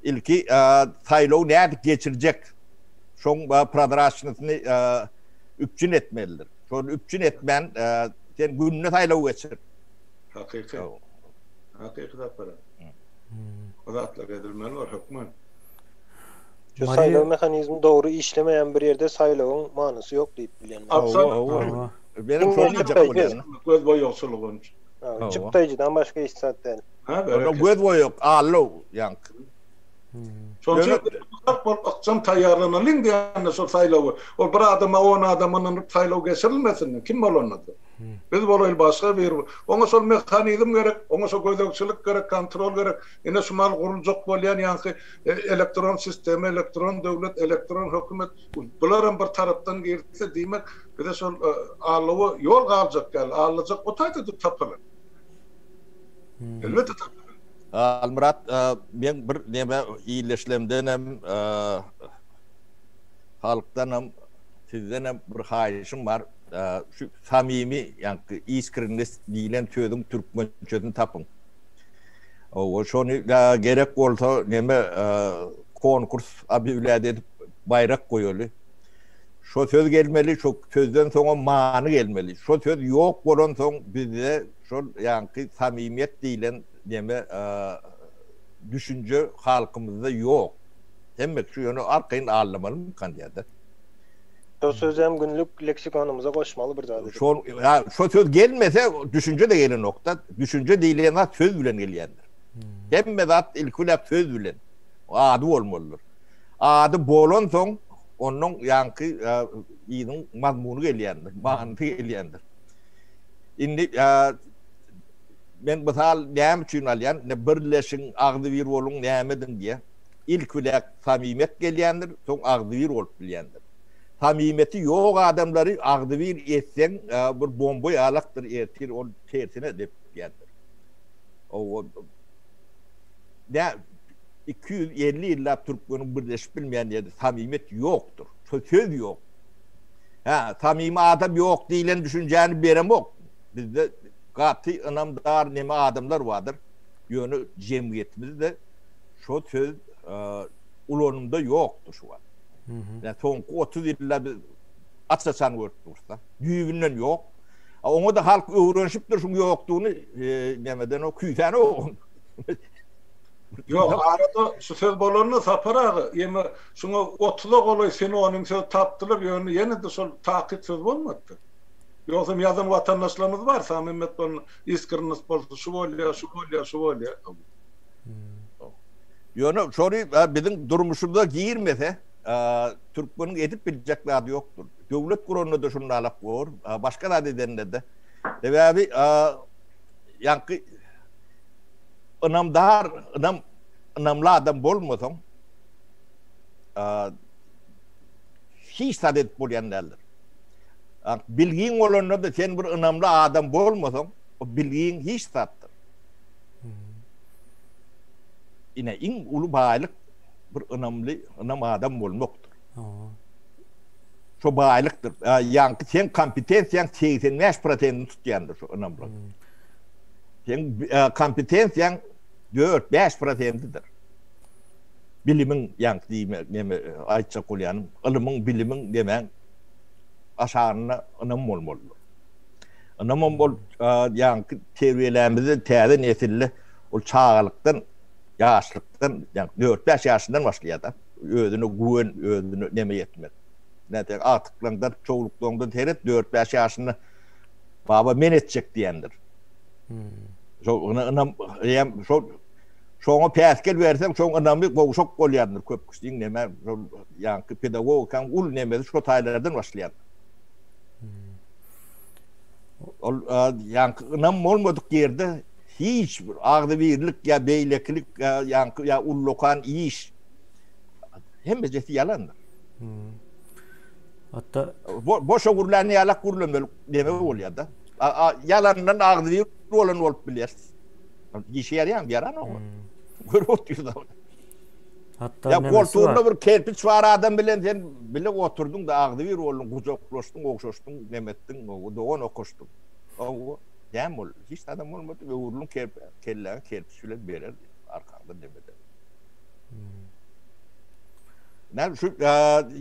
Ilki saýlawy nädip geçirjek? Şoň prozraçnysyny üpjün etmelidir. Şony üpjün etmän sen günde saýlaw geçir. Hakyky. Hakyky Sapar. O zatlar edilmeli bar hökman. Şu saýlaw mehanizmi dogry işlemeýän bir ýerde saýlawyň manysy ýok diýip bilýän. Absolýutno. Benim şony diýjek bolýanym. Göz boýagçylygy. Çykdaýjydan başga hiç zat däl. Ha, göz boýag, allow ýaňky. Şonuň üçin halk bolup ykjam taýýarlanalyň diýende şol saýlawy. Ol bir adama, on adama ynanyp saýlaw geçirilmesin, kim bolanda-da. Biz bolaýly başga biri. Oňa şol mehanizm gerek, oňa şo gözegçilik gerek, kontrol gerek. Ine şu mal guruljak bolýan ýaňky elektron sistema, elektron döwlet, elektron hökümet bularam bir tarapdan girse diýmek bize şol allowa ýol galjak ýaly, allajak o taýda-da tapylar. Elbetde tapylar. Halmyrat, meň bir neme ildeşlemdenem, halkdanam, sizdenem bir haýyşym bar. Şu samimi, ýaňky iskrennost diýlen sözüň türkmençesini tapyň. Owa, şony gerek bolsa neme konkurs obýawlýat edip baýrak goýaly. Şo söz gelmeli, şo sözden soňam many gelmeli. Şo söz ýok bolansoň bizde şol ýaňky samimiýet diýlen neme düşünje halkymyzda ýok. Hemme şu ýöne arkaýyn aldamalymykan diýýär-de. Şo sözem günlük leksikonymyza goşmaly bir zat edip. Şol şo söz gelmese düşünje-de gelenok-da. Düşünje diýilýän zat söz bilen gelýändir. Hemme zat ilki bilen söz bilen ady bolmalydyr. Ady bolansoň onnoň ýaňky yzyň mazmuny gelýändir, manysy gelýändir. Indi men mysal näme üçin alýan? Ine birleşiň, agzybir boluň, näme ediň diýýär. Ilki bilen samimiýet gelýändir, soň agzybir bolup bilýändir. Samimiýeti ýok adamlary agzybir etseň, bir bomba ýalakdyr, ertir ol tersine depýändir. Owa nä 250 ýyllap türkmeniň birleşip bilmeýän ýeri samimiýet ýokdur. Şo söz ýok. Hä, samimi adam ýok diýlen düşünjäni beremok. Bizde gaty ynamdar neme adamlar bardyr. Ýöne jemgyýetimizde şo söz ulanymda ýokdur şu wagt. Ýa soňky 30 ýylda biz aç-açan görüp durus-da. Düýbünden ýok. Oňa-da halk öwrenişipdir şuň ýokdugyny, nemeden o küýsänok. Ýok, arada şu söz bolanda Sapar aga, ýeme şuňa otuza golaý sinonim söz tapdylar, ýöne ýene-de şol takyk söz bolmady. Ýogsam ýazan watandaşlarymyz bar, Samimmet bolanda, iskrennost bolsa şu bolýar, şu bolýar, şu bolýar. Ýöne şony biziň durmuşymyza girmese, türkmeniň edip biljek zady ýokdur. Döwlet guranda-da şundalak bor, başga zat edende-de. Sebäbi ýaňky ynamdar, ynam, ynamly adam bolmasaň, hiç zat edip bolýan däldir. Bilgiň bolanda-da sen bir ynamly adam bolmasaň, o bilgiň hiç zatdyr. Ine, iň uly baýlyk bir ynamly, ynam adam bolmakdyr. Şo baýlykdyr. Ýaňky seň kompetensiýaň 85 prosentini tutýandyr şo ynamlyk. Seň kompetensiýaň 4-5 prosentidir. Bilimiň ýaňky diýme neme aýtjak bolýanym, ylymyň, bilimiň nemäň aşagynda ynam bolmalydyr. Ynamam ol ýaňky terbiýelämizde täze nesilde ol çagalykdan, ýaşlykdan, ýaňky dört-bäş ýaşyndan başlaýar-da. Özüne güwen, özüne neme ýetmek. Nätse agtyklaňdan, çowluklaňdan seret, dört-bäş ýaşynda baba men etjek diýendir. Şol ynam, ýa şol Şoňa päsgel berseň, şoň ynamy gowşak bolýandyr köp kişiniň neme şol ýaňky pedagogikaň uly nemesi şo taýlardan başlaýandyr. Ol ýaňky ynam bolmadyk ýerde hiç bir agzybirlik ýa beýlekilik ýa ýaňky ýa ullakan iş hemmejesi ýalandyr. Hatda boşa gürlän ýalak gürlemeli neme bolýar-da. Ýalandan agzybir bolan bolup bilýär. Işe ýaraýarmy? Ýaranok. Görüp otyrys. Hatda Ya goltugynda bir kerpiç bar adam bilen sen bile oturdyň da agzybir bolduň, gujaklaşdyň, ogşaşdyň, nem etdiň, dogan okaşdyň. Hawa, näme boldy? Hiç zadam bolmady. Öwrüliň kelläňi kerpiç bilen berer arkaňdan nem eder. Näme şu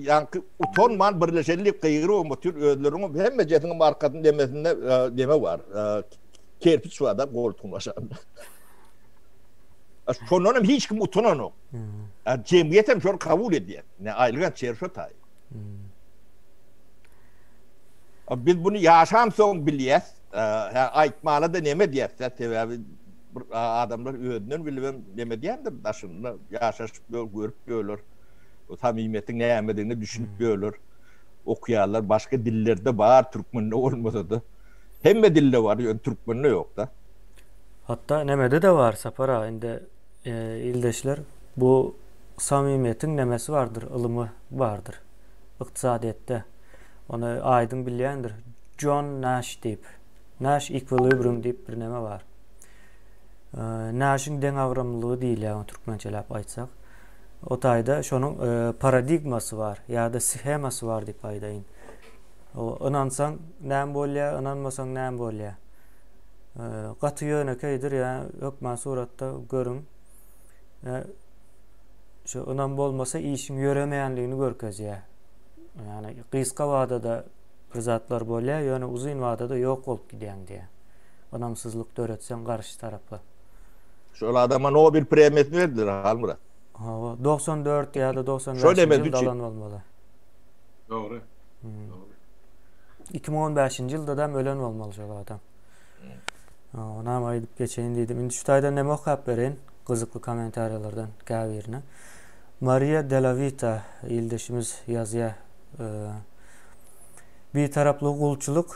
ýaňky utanman birleşeli diýip gygyryp otyr özleriniň hemmejesiniň arkasynda demesinde neme bar. Kerpiç bar da goltugyň aşagynda. Şondan hem hiç kim utananok. Jemgyýet hem şony kabul edýär. Ne aýlygan çer şo taý. Biz bunu ýaşan soň bilýäs. Aýtmana da neme diýäs, sebäbi bir adamlar özünden bilip hem neme diýendir, daşynda ýaşaşyp görüp ýörler. O samimiýetiň nämedigine düşünip ýörler. Okuýarlar, başga dillerde bar, türkmende bolmasa-da. Hemme dilde bar, ýöne türkmende ýok-da. Hatda nemede-de bar Sapar aga, indi ildeşler bu samimiýetiň nemesi bardyr, ylymy bardyr. Ykdysadyýetde. Ony aýdyň bilýändir. Jon Naş diýip. Naş equilibrium diýip bir neme bar. Naşyň deňagramlylygy diýilýär ony türkmençeläp aýtsak. O taýda şonuň paradigmasy bar ýa-da shemasy bar diýip aýdaýyn. O ynansaň näme bolýar, ynanmasaň näme bolýar? Gaty ýönekeýdir, ýa hökman suratda görüň. Şu ynam bolmasa işiň ýöremeýänligini görkezýär. Ýani gysga wadada bir zatlar bolýar, ýöne uzyn wadada ýok bolup gidýäň diýýär. Ynamsyzlyk döretseň garşy tarapa. Şol adama Nobel premiýasyny berdiler Halmyrat. Hawa, 94 ýa-da 95-nji ýylda alan bolmaly. Dogry. 2015-nji ýylda-da ölen bolmaly şol adam. Onam aýdyp geçeýin diýdim. Indi şu taýdan näme okap bereýin? Gyzykly kommentariýalardan käbirini. Maria Delavita ildeşimiz ýazýar. Bitaraplygy gulçulyk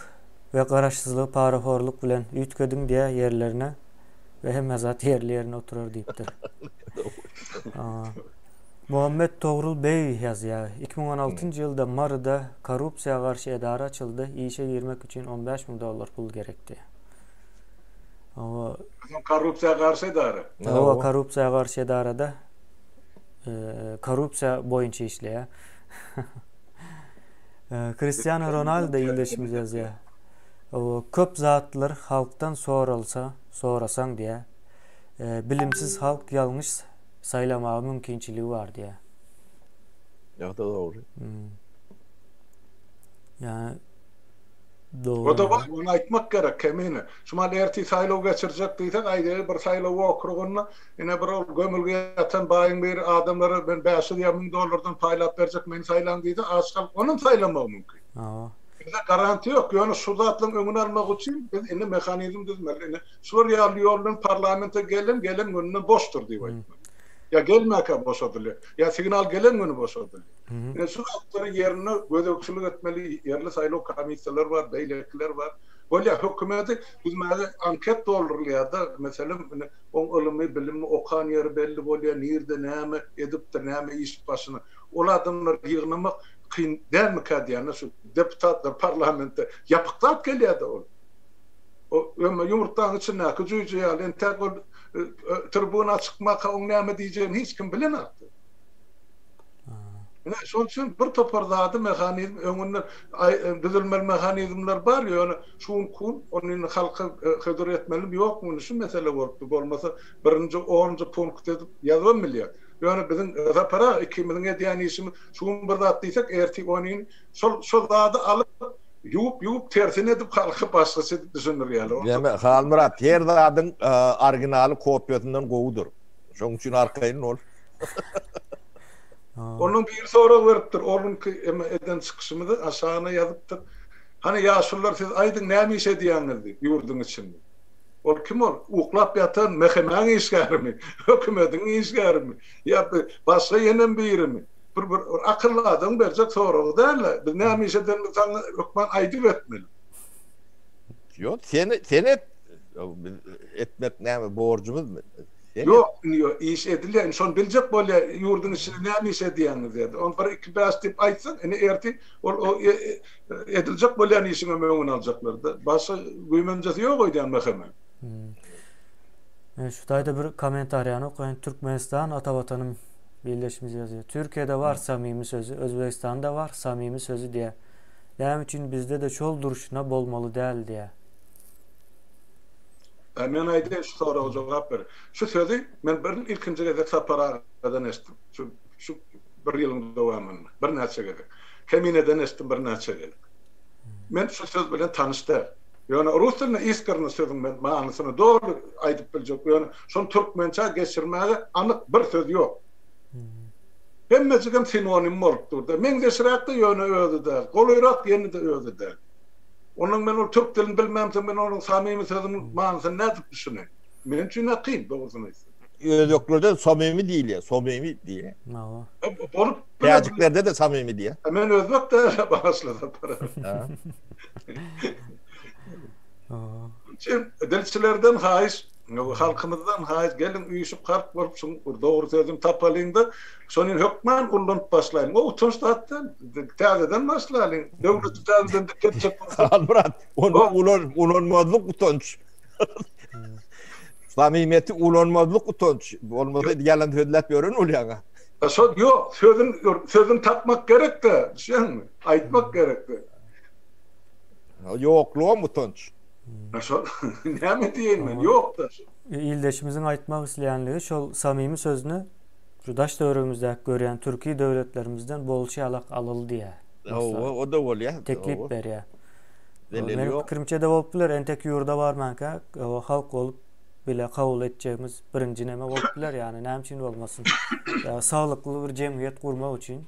we garaşsyzlygy parahorluk bilen üýtgediň diýä ýerlerine we hemme zat ýerli-ýerine oturar diýipdir. Muhammet Togrul beý ýazýar, 2016-njy ýylda Maryda korrupsiýa garşy edara açyldy, işe girmek üçin 15 müň dollar pul gerekdi. Hawa. Korrupsiýa garşy edara. Hawa, korrupsiýa garşy edarada korrupsiýa boýunça işleýär. Kristiano Ronaldo ildeşimiz ýazýar. Hawa, köp zatlar halkdan soralsa, sorasaň diýýär. Bilimsiz halk ýalňyş saýlamaga mümkinçiligi bar diýýär. Ýa-da dogry. Ýa dogry. O-da bar, ony aýtmak gerek Kemine. Şu mal ertir saýlaw geçirjek diýsek, aýdaýly bir saýlaw okrugynda ine bir ol gömülgi ýatan baýyň biri adamlara men 500 ýa 1000 dollardan paýlap berjek meni saýlaň diýse, aç halk onam saýlamagy mümkin. Hawa. Bizde garantiýa ýok, ýöne şu zatlaryň öňüni almak üçin biz indi mehanizm düzmeli. Indi şular ýaly ýol bilen parlamente gelen, gelen gününden boşdur diýip aýtmaly. Ýa gelmäkä boşadylýar, ýa signal gelen güni boşadylýar. Indi şu zatlary ýerinde gözegçilik etmeli ýerli saýlaw komissiýalary bar, beýlekiler bar. Bolýar, hökümeti düzmäge anket doldurylýar-da, meselem, indi oň ylymy, bilimi, okan ýeri belli bolýar, nirde näme edipdir, näme iş başyna. Ol adamlary ýygnamak kyn dälmikä diýýän-de şu deputatlar parlamentde ýapyk zat gelýär-de ol. O öňe ýumurtgaň içindäki jüýje ýaly entäk ol tribuna çykmaka oň näme diýjegini hiç kim bilenokdy. Ine şonuň üçin bir topar zady mehanizm öňünden düzülmeli mehanizmler bar ýöne şu gün kun ony indi halka hödür etmelimi ýokmy indi şu mesele bolupdy bolmasa birinji onunjy punkt edip ýazybam bilýär. Ýöne biziň Sapar aga ikimiziň edýän işimiz şu gün bir zat diýsek, ertir ony şol şol zady alyp ýuwup-ýuwup tersine edip halka başgaça edip düşündirýärler. Näme Halmyrat her zadyň originaly kopiýasyndan gowudyr. Şoň üçin arkaýyn bol. Ondan biri sorag beripdir, o günki eden çykyşymyzy aşagyna ýazypdyr. Hany ýaşulular siz aýdyň näme iş edýäňiz diýip ýurduň içinde. Ol kim ol? Uklap ýatan MHM-iň işgärimi? Hökümediň işgärimi? Ýa başga ýenem birimi? Bir bir akylly adamyň berjek soragy däl-de. Biz näme iş edenimizi saňa hökman aýdyp etmeli. Ýok, sen sen et. Biz etmek näme borjumyzmy? Ýok, indi ýok, iş edilýär. Indi şony biljek bolýar, ýurduň içinde näme iş edýäňiz diýýär. Ony bir, iki, bäş diýip aýtsaň, indi ertir ol o ediljek bolýan işiňem öňüni aljaklar-da. Başga güýmenjesi ýok öýdýän MHM-iň. Men şu taýda bir kommentariýany okaýyn. Türkmenistan ata watanym ildeşimiz ýazýar. Türkiýede bar samimi sözi, Özbegistanda bar samimi sözi diýýär. Näme üçin bizde-de şol durşuna bolmaly däl diýýär. Ä men aýdaýyn şu soraga jogap ber. Şu sözi men bir ilkinji gezek Sapar agadan eşitdim. Şu şu bir ýylyň dowamynda birnäçe gezek. Kemineden eşitdim birnäçe gezek. Men şu söz bilen tanyş däl. Ýöne rus dilinde iskrynny sözüň men manysyny doly aýdyp biljek. Ýöne şony türkmençä geçirmäge anyk bir söz ýok. Hemmejigem sinonim bolup dur-da. Meňzeşräk-de ýöne özi däl. Golaýrak ýene-de özi däl. Ondan men ol türk dilini bilmämsoň men onuň samimi sözüniň manysyny nädip düşüneýin? Meniň üçin-ä kyn, dogrusyny aýtsam. Özbeklerde somimi diýilýär, somimi diýýär. Hawa. Bolup Täjiklerde-de samimi diýýär. Men özbek däl, bagyşla Sapar aga. Üçin dilçilerden haýyş, halkymyzdan haýyş, geliň üýşüp halk bolup şuň dogry sözüni tapalyň-da, şony hökman ullanyp başlaýlyň. O utanç zat däl. Täzeden başlalyň. Döwleti täzeden dikeltjek bolsak. Halmyrat, ony ulan, ulanmazlyk utanç. Samimiýeti ulanmazlyk utanç. Bolmasa ýalan sözläp ýören bolýaň-a. Şo ýok, sözün sözün tapmak gerek-de, düşýäňmi? Aýtmak gerek-de. Ýoklugam utanç. Şol näme diýeýin men? Ýok-da. Ildeşimiziň aýtmak isleýänligi şol samimi sözüni şu daş töweregimizdäki görýän türki döwletlerimizden bolşy ýalak alyl diýýär. Hawa, o-da bolýar. Teklip berýär. Meniň pikirimçe-de bolup biler, entek ýurda barmanka halk bolup bile kabul etjegimiz birinji neme bolup biler, ýagny näme üçin bolmasyn. Ýa saglykly bir jemgyýet gurmak üçin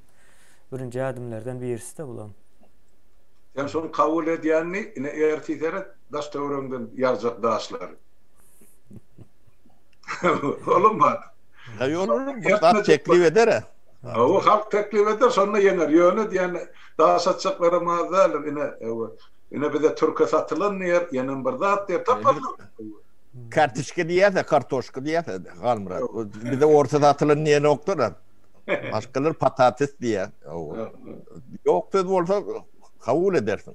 birinji ädimlerden birisi-de bulam. Sen şony kabul edýänini ine ertir seret daş töweregiňden ýagjak daşlary. Olam bar. Ha ýok bir zat teklip eder. Hawa halk teklip eder şonda ýeňer. Ýöne diýen daş atjaklaram az däldir ine ine bize türke satylan diýer ýenem bir zat diýer taparlar. Kartişka diýýärse kartoşka diýýärse Halmyrat. Bize orta satylan diýenokdyr. Başgalar patates diýýär. Ýok söz bolsa kabul edersiň.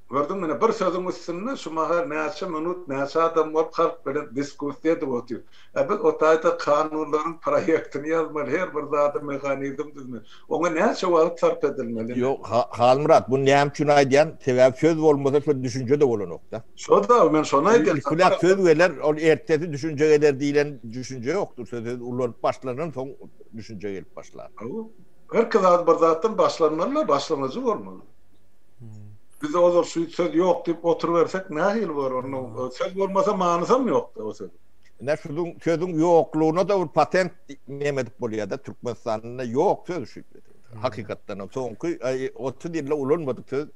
Gördüňmi ine bir sözüň üstünde şu mahal näçe minut näçe adam bolup halk bilen diskussiýa edip otyr. A biz o taýda kanunlaryň proýektini ýazmaly, her bir zady mehanizm düzmeli. Oňa näçe wagt sarp edilmeli? Ýok, Halmyrat, muny näme üçin aýdýan? Sebäbi söz bolmasa şol düşünje-de bolanok-da. Şo-da, men şony aýdýan. Ilkiläp söz geler, ol ertesi düşünje geler diýlen düşünje ýokdur. Söz söz ulanyp başlanan soň düşünje gelip başlar. Hawa. Herki zat bir zatdan başlanmaly-da, başlangyjy bolmaly. Biz ozal şu söz ýok diýip oturybersek nähili bolar onda? Söz bolmasa manysam ýok-da o sözüň. Ine şuzuň sözüň ýoklugyna-da bir patent neme edip bolýar-da, Türkmenistanda ýok söz şu. Hakykatdan hem soňky 30 ýylda ulanmadyk söz.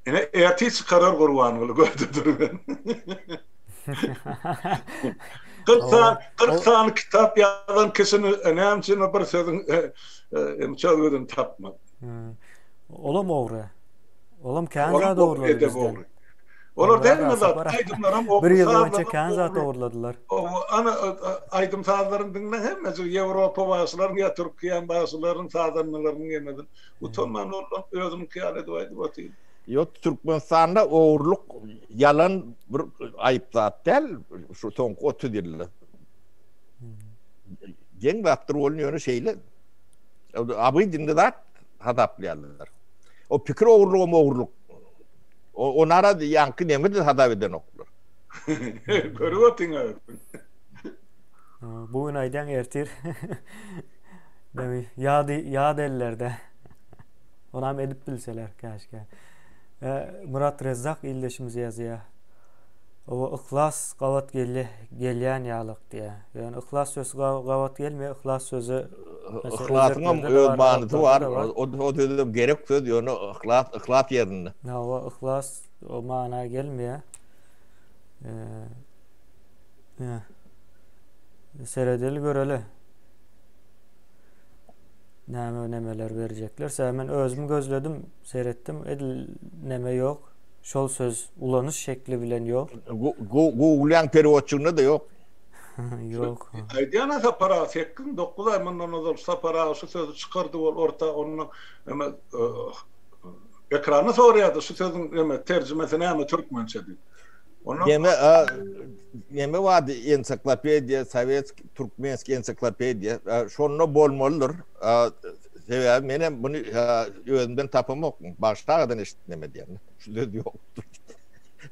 Ine ertir çykarar Gurbanguly görde dur men. 40 sany 40 sany kitap ýazan kişini näme üçin bir sözüň çözgüdini tapmaz. Olam ogry. Olam kän zat ogurlady bizden. Olar hemme zat aýdymlaram Bir ýyl boýunça kän zat ogurladylar. Ana aýdym sazlaryny diňle hemmesi Ýewropa bagşylaryň ýa Türkiýäň bagşylarynyň sazandalarynyň ýemedin. Utanman olam özüniňki ýaly edip aýdyp otyr. Ýok Türkmenistanda ogurlyk ýalan bir aýyp zat däl şu soňky 30 ýylda. Geň zatdyr bolun ýöne şeýle. Abyý dinde zat hasaplaýarlar. O pikir ogurlygam ogurlyk. Onara ýaňky neme-de hasap edenoklar. Görüp otyň-a. Bu gün aýdýaň ertir. Demi ýady ýat ellerde. Onam edip bilseler käşgä. Murat Rezzak ildeşimiz ýazýar. Oba yhlas gabat gelýä gelýän ýalyk diýýär. Ýöne yhlas sözi gabat gelmeýär. Yhlas sözi Yhlasyňam öz manysy bar. O o sözem gerek söz ýöne yhlas yhlas ýerinde. Hawa yhlas o mana gelmeýär. Seredeli göreli. Näme nemeler berjekler. Sebäbi men özüm gözledim, seretdim. Edil neme ýok. Şol söz ulanyş şekli bilen ýok. Google'yň perewodçygynda-da ýok. Ýok. Aýdýan-a Sapar aga, sekiz, dokuz aý mundan ozal Sapar aga şu sözi çykardy ol orta, onda neme ekrana soraýardy şu sözüň neme terjimesi näme türkmençe diýip. Onda Neme neme bardy ensiklopediýa, sowetskiý, türkmenskiý ensiklopediýa, şonda bolmalydyr. Sebäbi men hem muny özümden tapamok. Bagşy agadan eşitdim neme diýenini. Şu söz ýokdur.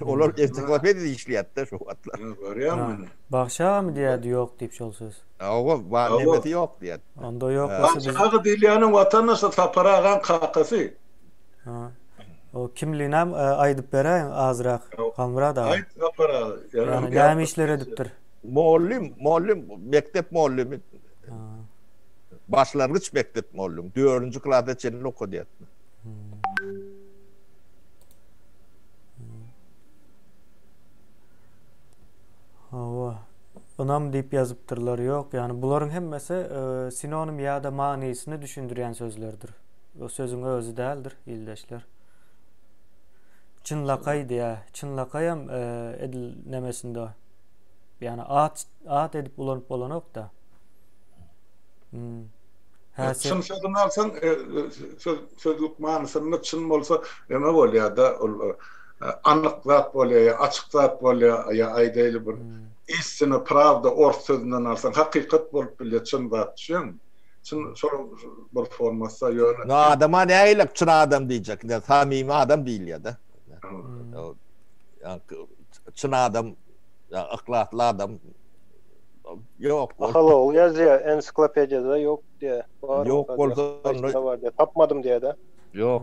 Olar ensiklopediýada işleýärdi-de şu wagtlar. Görýäňmi? Bagşy agamy diýýärdi ýok diýip şol söz. Hawa, bar nemesi ýok diýýärdi. Onda ýok bolsa biz. Bagşy aga diýilýäniň watandaşy Sapar agaň kakasy. Ha. O kimliginem aýdyp beräýiň azrak Halmyrat aga. Aýt Sapar aga. Ýagny näme işler edipdir? Mugallym, mugallym, mekdep mugallymy. Başlangyç mekdep mugallymy. Dördünji klasa çenli okadýardy. Hawa. Ynam diýip ýazypdyrlar. Ýok, ýagny bularyň hemmesi sinonim ýa-da manysyny düşündirýän sözlerdir. O sözüň özi däldir, ildeşler. Çynlakaý diýä. Çynlakaýam edil nemesinde. Ýagny at at edip ulanyp bolanok-da. Hmm. Çyn sözüni alsaň, söz sözlük manysynda çyn bolsa neme bolýar-da, ol anyk zat bolýar ýa açyk zat bolýar ýa aýdaýly bir istina, prawda ors sözünden alsaň hakykat bolup bilýär çyn zat düşýäňmi? Çyn şol bir formasy ýöne. No adama nähili çyn adam diýjek, ine samimi adam diýilýär-de. Çyn adam, yhlasly adam ýok. Ahal ogly ýazýar, ensiklopediýada ýok diýýär. Ýok bolsa onda tapmadym diýýär-de. Ýok.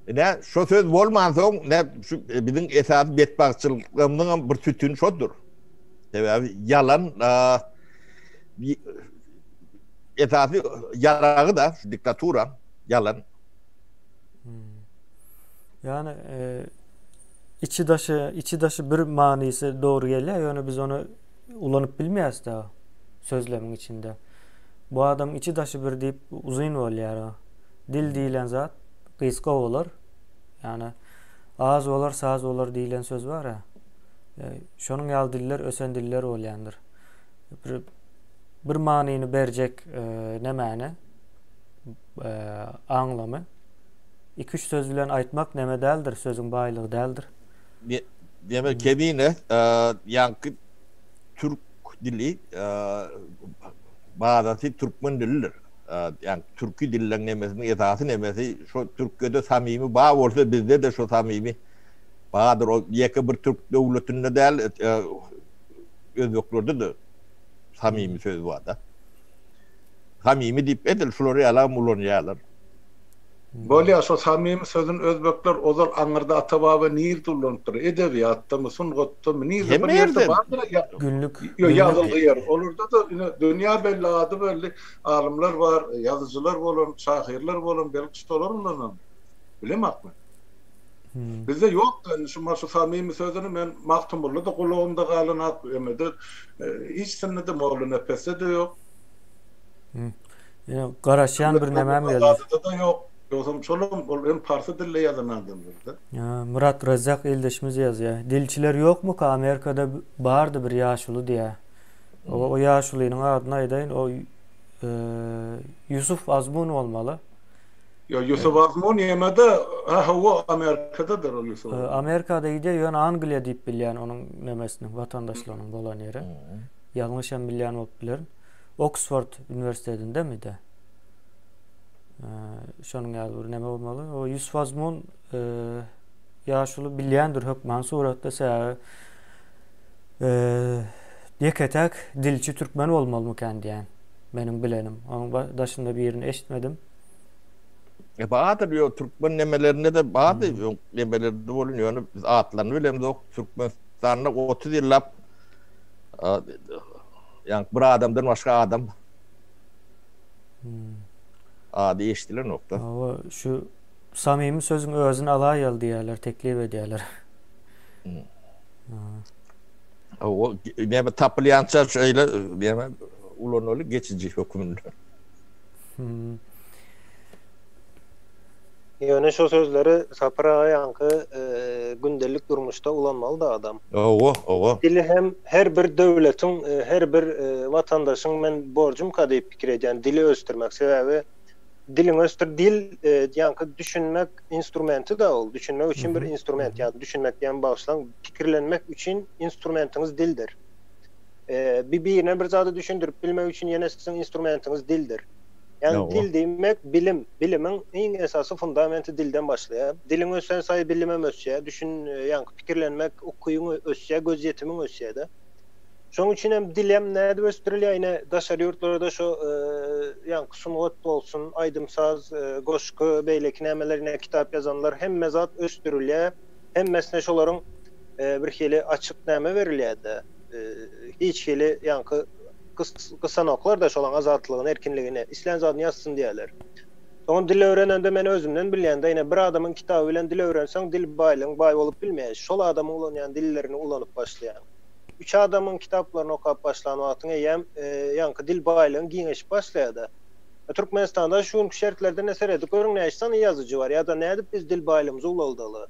Ine, şo söz bolmansoň, ne şu biziň esasy betbagtçylygymyzyň hem bir sütüni şodur. Sebäbi ýalan esasy ýaragy da şu diktatura ýalan. Hmm. Ýani e, içi daşy içi daşy bir manysy dogry gelýär, ýöne biz ony ulanyp bilmeýäris da sözlemiň içinde. Bu adam içi daşy bir diýip uzyn bolýar. Dil diýlen zat gysga bolar. Ýani az bolar, saz bolar diýlen söz bar ya. E, şonuň ýaly diller ösen diller bolýandyr. Bir, bir manyny berjek e, nemäni e, aňlamy iki-üç söz bilen aýtmak neme däldir, sözüň baýlygy däldir. Demek kemine ýaňky türk dili bazasy türkmen dilidir. Ýagny türki dilleň nemesiniň esasy nemesi şo türkede samimi bar bolsa bizde-de şo samimi bardyr. O ýeke bir türk döwletinde däl, özbeklerde-de samimi söz bar-da. Samimi diýip edil şular ýalam ulanýarlar. Bolýar, şo samimi sözüni özbekler ozal aňyrda ata-baba nirde ulanypdyr? Edebiýatdamy, sungatdamy, nirde bir ýerde bardyr-a Günlük. Ýazylgy ýer. Olarda-da ine dünýä belli, ady belli alymlar bar, ýazyjylar bolan, şahyrlar bolan, belki şolar ulanan. Bilemok men. Bizde ýok-da indi şu şu samimi sözüni men Magtymgulyda gulagymda galanok, emede hiçsinde-de Mollanepesde-de ýok. Ýa garaşýan bir nämem geldi. Azada ýok. Ýogsam şolam ol hem parsy dilde ýazan adamlar-da. Ýa Myrat Rezzak ildeşimiz ýazýar. Dilçiler ýokmuka Amerikada bardy bir ýaşuly diýýär. O, o ýaşulynyň adyny aýdaýyn o Ýusuf Azmun bolmaly. Ýa Ýusuf Azmun ýemede ha hawa Amerikadadyr ol Ýusuf. Amerikada gidýär ýöne Angliýa diýip bilýän onuň nemesiniň watandaşlygynyň bolan ýeri. Ýalňyş hem bilýän bolup bilerin. Oksford uniwersitetindemidi? Şonuň ýaly bir neme bolmaly. O Ýusuf Azmun ýaşuly bilýändir hökman suratda sebäbi ýeke-täk dilçi türkmen bolmalymykan diýýän. Meniň bilenim. Onuň daşynda birini eşitmedim. E bardyr ýo türkmen nemelerinde de bardy öň nemelerde bolun ýöne biz atlaryny bilemzok Türkmenistanda 30 ýyllap ýa bir adamdan başga adam ady eşidilenokda. Hawa şu samimi sözüň özüni alaýaly diýýärler teklip edýärler. Hawa näme tapylýança şeýle näme ulanaly geçiji hökmünde. Ýöne şo sözleri Sapar aga ýaňky gündelik durmuşda ulanmaly-da adam. Hawa, hawa. Dili hem her bir döwletiň, her bir watandaşyň men borjumka diýip pikir edýän dili ösdürmek. Sebäbi diliňi ösdür, dil ýaňky düşünmek instrumenti-da ol. Düşünmek üçin bir instrument. Ýa düşünmek diýen bagyşlaň, pikirlenmek üçin instrumentiňiz dildir. Bir birine bir zady düşündirip bilmek üçin ýene siziň instrumentiňiz dildir. Ýagny dil diýmek bilim, bilimiň iň esasy fundamenti dilden başlaýar. Diliň ösen saýy bilimem ösýär, düşün, ýaňky pikirlenmek ukybyň ösýär, gözýetimiň ösýär-de. Şonuň üçin hem dilem nädip ösdürilýär, ine daşary ýurtlarda şo ýaňky sungat bolsun, aýdym-saz, goşgy, beýleki nämeler, ine kitap ýazanlar hemme zat ösdürilýär. Hemmesine şolaryň bir hili açyk näme berilýär-de, hiç hili ýaňky gysanoklar-da şolaň azatlygyny, erkinligini, islän zadyny ýazsyn diýýärler. Soňam dil öwrenende men özümden bilýän-de, ine bir adamyň kitaby bilen dil öwrenseň dil baýlygyň baý bolup bilmeýär. Şol adamyň ulanýan dillerini ulanyp başlaýaň. Üç adamyň kitaplaryny okap başlan wagtyň eýýäm ýaňky dil baýlygyň giňeşip başlaýar-da. Türkmenistanda şu günki şertlerde ne seredip görüň näçe sany ýazyjy bar ýa-da nädip biz dil baýlygymyzy ulaldaly?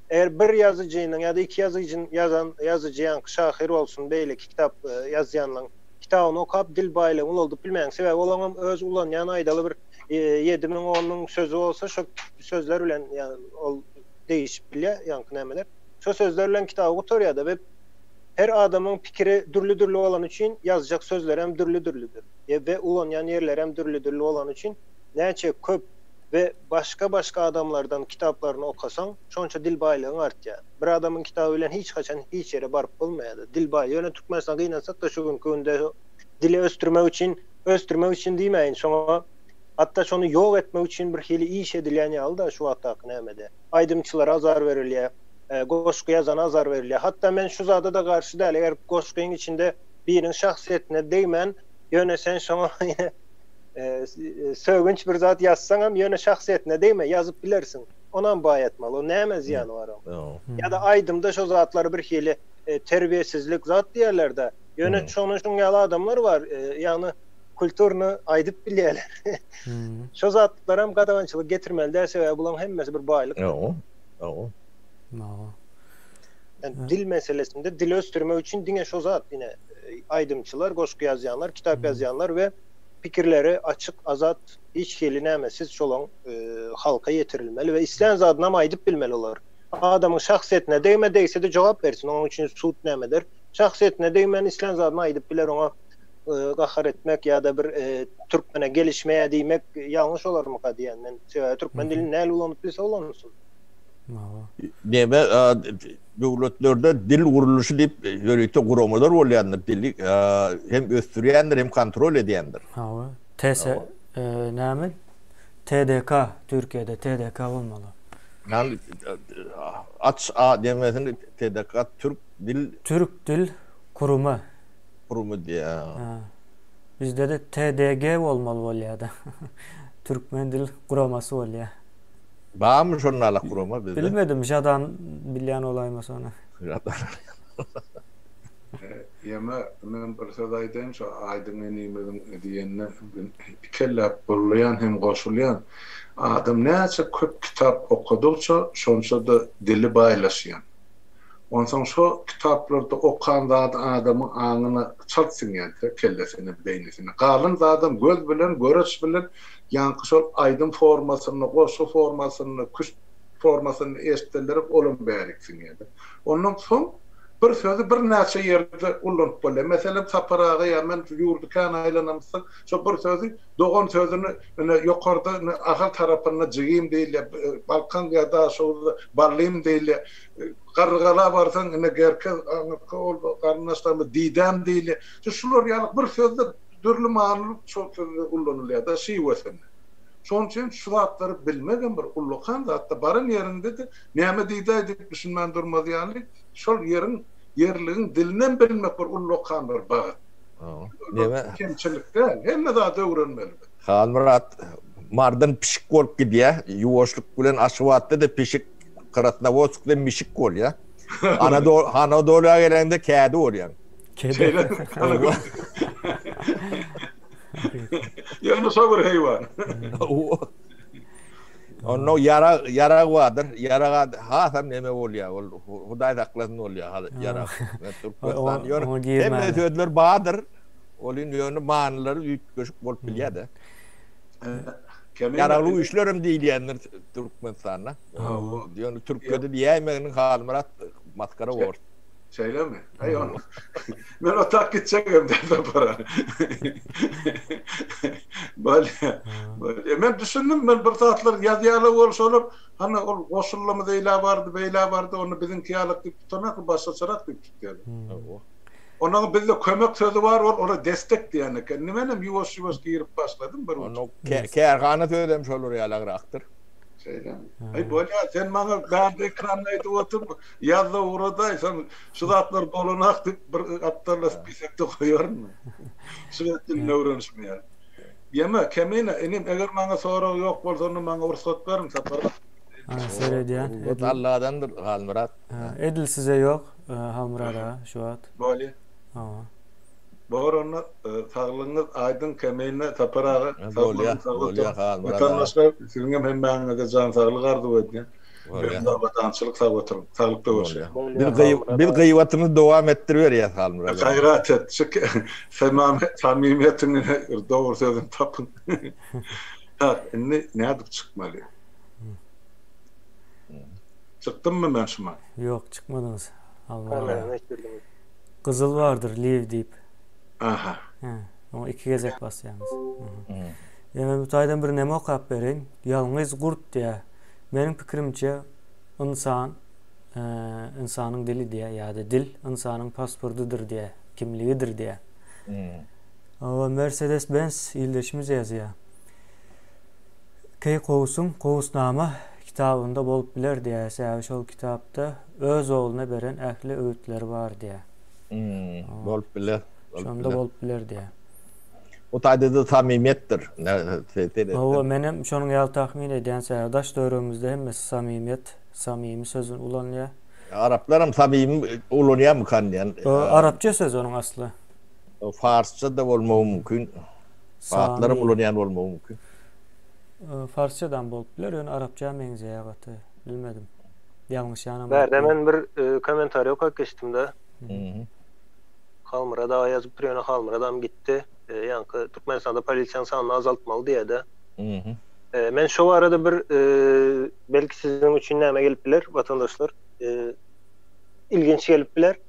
Eger bir ýazyjynyň ýa-da iki ýazyjyň ýazan ýazyjy ýaňky şahyr bolsun beýleki kitap ýazýanlaň kitabyny okap dil baýlygyny ulaldyp bilmäň sebäbi olaňam öz ulanýan aýdaly bir 7000 10000 sözi bolsa şo sözler bilen ýa ol degişip bilýär ýaňky nämeler şo sözler bilen kitaby gutarýada we her adamyň pikiri dürli dürli bolany üçin ýazjak sözlerem dürli dürlüdir we ulanýan ýerlerem dürli dürli bolany üçin näçe köp we başga-başga adamlardan kitaplaryny okasaň, şonça dil baýlygyň artýar. Bir adamyň kitaby bilen hiç haçan hiç ýere baryp bolmaýar-da. Dil baý, ýöne Türkmenistan gynansak-da şu günki günde dili ösdürmek üçin, ösdürmek üçin diýmäýin, şoňa hatda şony ýok etmek üçin bir hili iş edilýän ýaly-da şu wagtdaky nämede. Aýdymçylara azar berilýär, goşgy ýazana azar berilýär. Hatda men şu zada-da garşy däl, eger goşgyň içinde biriniň şahsyýetine degmän, ýöne sen şoňa Sögünç bir zat ýazsaňam ýöne şahsyýetine degme ýazyp bilersiň. Onam baýatmaly. O näme zyýany bar oň. Ýa-da aýdymda şo zatlary bir hili terbiýesizlik zat diýerler-de. Ýöne şony şuň ýaly adamlar bar, ýagny kulturny aýdyp bilýärler. Şo zatlaram gadagançylyk getirmeli däl sebäbi bulaň hemmesi bir baýlyk. Yani dil meselesinde dili ösdürmek üçin diňe şo zat ine aýdymçylar, goşgy ýazýanlar, kitap ýazýanlar we pikirleri açyk, azat, hiç hili nämesiz şolaň halka ýetirilmeli we islän zadynam aýdyp bilmeli olar. Adamyň şahsyýetine degme, degse-de jogap bersin, onuň üçin sud nämedir. Şahsyýetine degmän islän zadyny aýdyp biler, oňa gahar etmek ýa-da bir türkmene gelişmeýär diýmek ýalňyş bolarmyka diýýän men. Sebäbi türkmen dilini nähili ulanyp bilse ulansyn. Neme döwletlerde dil gurluşy diýip ýörite guramalar bolýandyr, dili hem ösdürýändir, hem kontrol edýändir. Hawa. TS näme? TDK Türkiýede TDK bolmaly. Ýagny aç a demesini TDK Türk dil Türk dil kurumy. Kurumy diýýär. Bizde-de TDG bolmaly bolýar-da. Türkmen dil guramasy bolýar. Barmy şonda gurama bizde? Bilmedim, Žadan bilýän bolaýmasa ony. Žadan. Ýeme men bir söz aýdaýyn şo Aýdyň inimiziň diýenine ikelläp gollaýan hem goşulýan. Adam näçe köp kitap okadygyça şonça-da dili baýlaşýan. Onsoň şo kitaplarda okan zady adamyň aňyna çalt siňýär, kellesine, beýnisine. Galan zadam göz bilen, göreç bilen Ýaňky şol aýdym formasynda, goşgy formasynda, küşt formasynda eşitselerem olam bärik siňýärdi. Ondan soň. Bir sözi birnäçe ýerde ullanyp bolýar. Meselem, Sapar aga ýa men ýurdy kän aýlanamyzsoň, şo bir sözi dogan sözüni ine ýokarda ine Ahal tarapynda jigim diýilýär, Balkan ýa Daşoguzda ballym diýilýär. Garrygala barsaň ine Gerkez aňyrky ol garyndaşlarymyz didäm diýilýär. Şu şular ýaly bir sözde dürli manyly şol sözler ullanylýar-da şiwesinde. Şonuň üçin şu zatlary bilmegem bir ullakan zat-da. Baran ýeriňde-de näme diýdäý diýip düşünmän durmaz ýaly, şol ýeriň, ýerligiň dilinem bilmek bir ullakan bir bagt. Neme? Kemçilik däl. Hemme zady öwrenmeli biz. Halmyrat Mardan pişik bolup gidýär. Ýuwaşlyk bilen Aşgabatda-da pişik, Krasnowodskda mişik bolýar. Anadoluýa geleňde kädi bolýaň. Şeýle. Ýöne şo bir heýwan. Onda ýarag ýarag bardyr. Ýarag hasam neme bolýar. Ol Hudaý saklasyn bolýar ýarag. Türkmenistan ýöne hemme sözler bardyr. Ol ýöne manylary üýtgeşik bolup bilýär-de. Ýaragly güýçler hem diýilýändir Türkmenistanda. Ýöne Türkiýede diýäýmeginiň Halmyrat masgara bor. Şeýlemi? Aý ony. Men otap gitjegem däl sapara. Bolýa. Bolýa. Men düşündim, men bir zatlar ýazýarlar bolsalar, hany ol goşuldymyz eýlä bardy, beýlä bardy, ony biziňki ýalyk diýip tutanok, başgaçarak diýip tutýarlar. Onuň bizde kömek sözi bar, ol ola destek diýen eken. Indi menem ýuwaş-ýuwaş girip başladym bir uç. Onuň kärhana sözem şolar ýalagrakdyr. Şeýlemi? Aý bolýa, sen maňa bärde ekranda aýdyp oturma. Ýazda ugradaý, soň şu zatlar bolanak diýip bir gapdalda spisekde goýaryn men. Şwed dilini öwrenişim ýaly. Ýeme, Kemine, inim, eger maňa sorag ýok bolsa, onda maňa rugsat beriň, Sapar aga. Ha, seredýän. Rugsat Alladandyr, Halmyrat. Edil size ýok, Halmyrat aga, şu wagt. Bolýa. Hawa. Bor onda, saglygyňyz aýdyň, Kemine, Sapar aga. Sag boluň, sag bolýa, Halmyrat aga. Watandaşlar, siziňem hemmäňize jan saglyk arzuw edýän. Ömür abadançylyk sag oturyň. Saglykda görşeliň. Biz gyýbatymyzy dowam etdiriberýäs Halmyrat aga. Gaýrat et. Şu samymyýetiňi dogry sözüni tapyň. Tak, indi nädip çykmaly? Çykdymmy men şuma? Ýok, çykmadyňyz Halmyrat aga. Gyzyl bardyr leave diýip. Aha. Oňa iki gezek basýaňyz. Ýa men bu taýdan bir neme okap bereýin. Ýalňyz gurt diýýär. Meniň pikirimçe, ynsan ynsanyň dili diýýär ýa-da dil ynsanyň pasportydyr diýýär, kimligidir diýýär. Hawa, Mercedes Benz ildeşimiz ýazýar. Keý Kowusyň Kowusnama kitabynda bolup biler diýýär, sebäbi şol kitapda öz ogluna beren ähli öwütleri bar diýýär. Bolup biler. Şonda bolup biler diýýär. O taýda-da samimiýetdir. Hawa, menem şonuň ýaly tahmyn edýän, sebäbi daş-töweregimizde hemmesi samimiýet, samimi sözüni ulanýar. Araplaram samimi ulanýarmykan diýen. Arapça söz onuň asly. Farsça-da bolmagy mümkin. Araplaram ulanýan bolmagy mümkin. Farsçadam bolup biler, ýöne arapça meňzeýär gaty. Bilmedim. Ýalňyşýanam. Bärde men bir kommentariý okap geçdim-de. Halmyrat aga ýazypdyr, ýöne Halmyradam gitdi. Ýaňky Türkmenistanda polisiýanyň sanyny azaltmaly diýýär-de. Men şo barada bir belki siziň üçin näme gelip biler, watandaşlar. Ilginç gelip biler.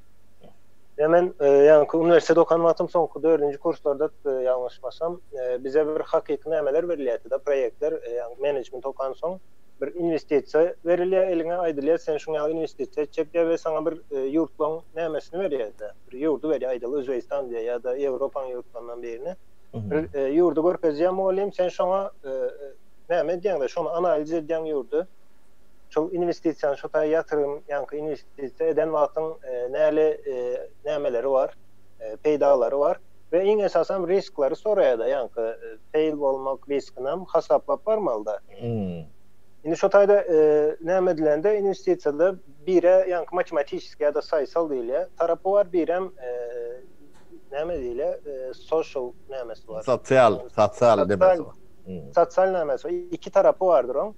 Ýa men ýaňky uniwersitet okan wagtym soňky dördünji kurslarda ýalňyşmasam, bize bir hakyky nämeler berilýärdi-de, proýektler, ýagny menejment okansoň bir inwestisiýa berilýär eliňe, aýdylýar sen şuň ýaly inwestisiýa etjek diýýär we saňa bir ýurtlaň nämesini berýär-de, bir ýurdy berýär, aýdaly Özbegistan diýýär ýa-da Ýewropaň ýurtlaryndan birini. Bir ýurdy görkezýär mugallym, sen şoňa näme edýäň-de, şony analiz edýäň ýurdy. Şol inwestisiýany şo taýy ýatyrym, ýaňky inwestisiýa eden wagtyň näli nämeleri bar, peýdalary bar we iň esasam risklary soraýar-da, ýaňky fail bolmak riskinam hasaplap barmaly-da. Indi şo taýda näme edilende inwestisiýada bire ýaňky matematiçeskiý ýa-da saýsal diýilýär, tarapy bar, birem näme diýilýär, social nämesi bar. Sosial, sosial nemesi bar. Sosial nämesi bar. Iki tarapy bardyr oň.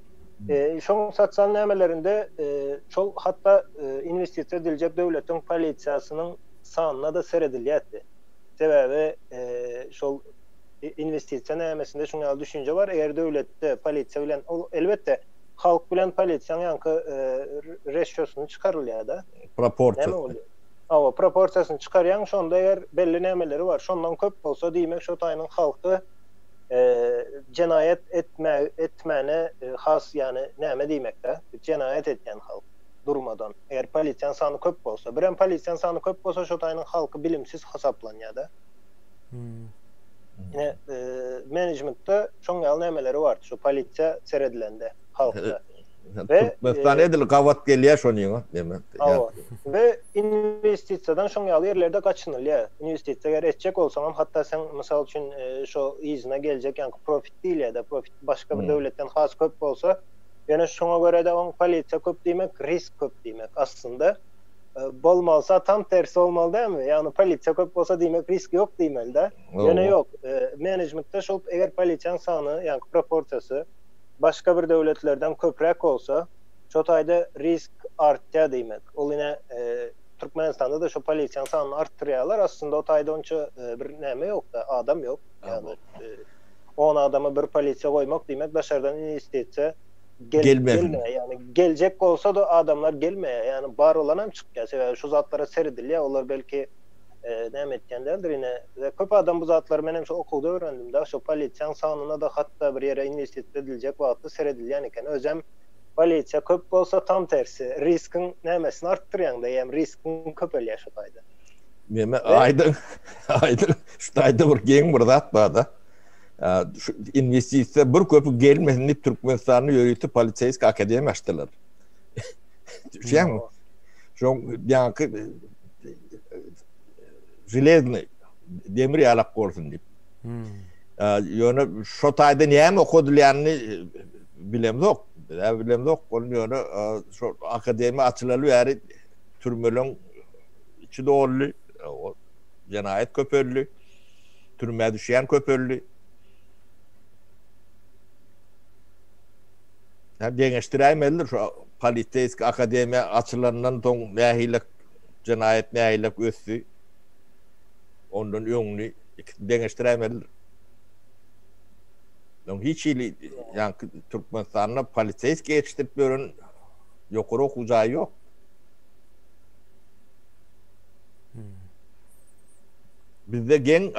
Şoň sosial nämelerinde şol hatda inwestisiýa ediljek döwletiň polisiýasynyň sanyna-da seredilýärdi. Sebäbi şol inwestisiýa nämesinde şuň ýaly düşünje bar, eger döwletde polisiýa bilen, ol elbetde halk bilen polisiýanyň ýaňky reşýosyny çykarylýar-da. Proporsiýasy. Hawa, proporsiýasyny çykarýaň, şonda eger belli nämeleri bar, şondan köp bolsa, diýmek şo taýynyň halky jenaýat etme etmäne has ýany näme diýmekdä, jenaýat edýän halk durmadan. Eger polisiýanyň sany köp bolsa, birem polisiýanyň sany köp bolsa şo taýynyň halky bilimsiz hasaplanýada. Ine, menejmentde şoň ýaly nämeleri bar, şu polisiýa seredilende halkda. Ve Türkmenistan edil gabat gelýär şonyňa neme. Hawa. We investisiýadan şoň ýaly ýerlerde gaçynylýar. Investisiýa eger etjek bolsaňam hatda sen mysal üçin şo yzyna geljek ýaňky profit diýilýär-de, profit başga bir döwletden has köp bolsa, ýöne şoňa görä-de oň polisiýa köp diýmek, risk köp diýmek. Aslynda bolmalsa tam tersi bolmaly dälmi? Ýagny polisiýa köp bolsa diýmek risk ýok diýmeli-de. Ýöne ýok. Menejmentde şol eger polisiýanyň sany, ýaňky proporsiýasy başga bir döwletlerden köpräk bolsa, şo taýda risk artýar diýmek. Ol ine Türkmenistanda-da şo polisiýanyň sanyny artdyrýarlar. Aslynda o taýda onça bir näme ýok-da, adam ýok. Ýagny on adama bir polisiýa goýmak diýmek daşardan inwestisiýa gelmeýär. Ýagny geljek bolsa-da adamlar gelmeýär. Ýagny bar bolanam çykýar. Sebäbi şu zatlara seredilýär. Olar belki näme etýän däldir ine we köp adam bu zatlary menem şu okuwda öwrendim da şu polisiýaň sanyna da hatda bir ýere inwestisiýa ediljek wagty seredilýän eken özem polisiýa köp bolsa tam tersi riskiň nämesini artdyrýaň da ýa riskiň köpelýär şu taýda. Neme aýdyň aýdyň şu taýda bir geň bir zat barda şu inwestisiýa bir köpi gelmesin diýip Türkmenistanda ýörite poliseýski akademiýa açdylar. Düşýäňmi? Şoň ýaňky železny demir ýalak bolsun diýip. Ýöne şo taýda näme okadylýanyny bilemzok. Bizä bilemzok. Ol ýöne şo akademiýa açylaly bäri türmeleň içi doldy. Jenaýat köpeldi. Türmä düşýän köpeldi. Ýa deňeşdiräýmelidir şu poliseýski akademiýa açylandan soň nähili jenaýat nähili ösdi. Ondan öňüni ikisini deňeşdiräýmelidir. Öň hiç hili ýaňky Türkmenistanda poliseýski ýetişdirip ýören ýokary okuw jaýy ýok. Bizde geň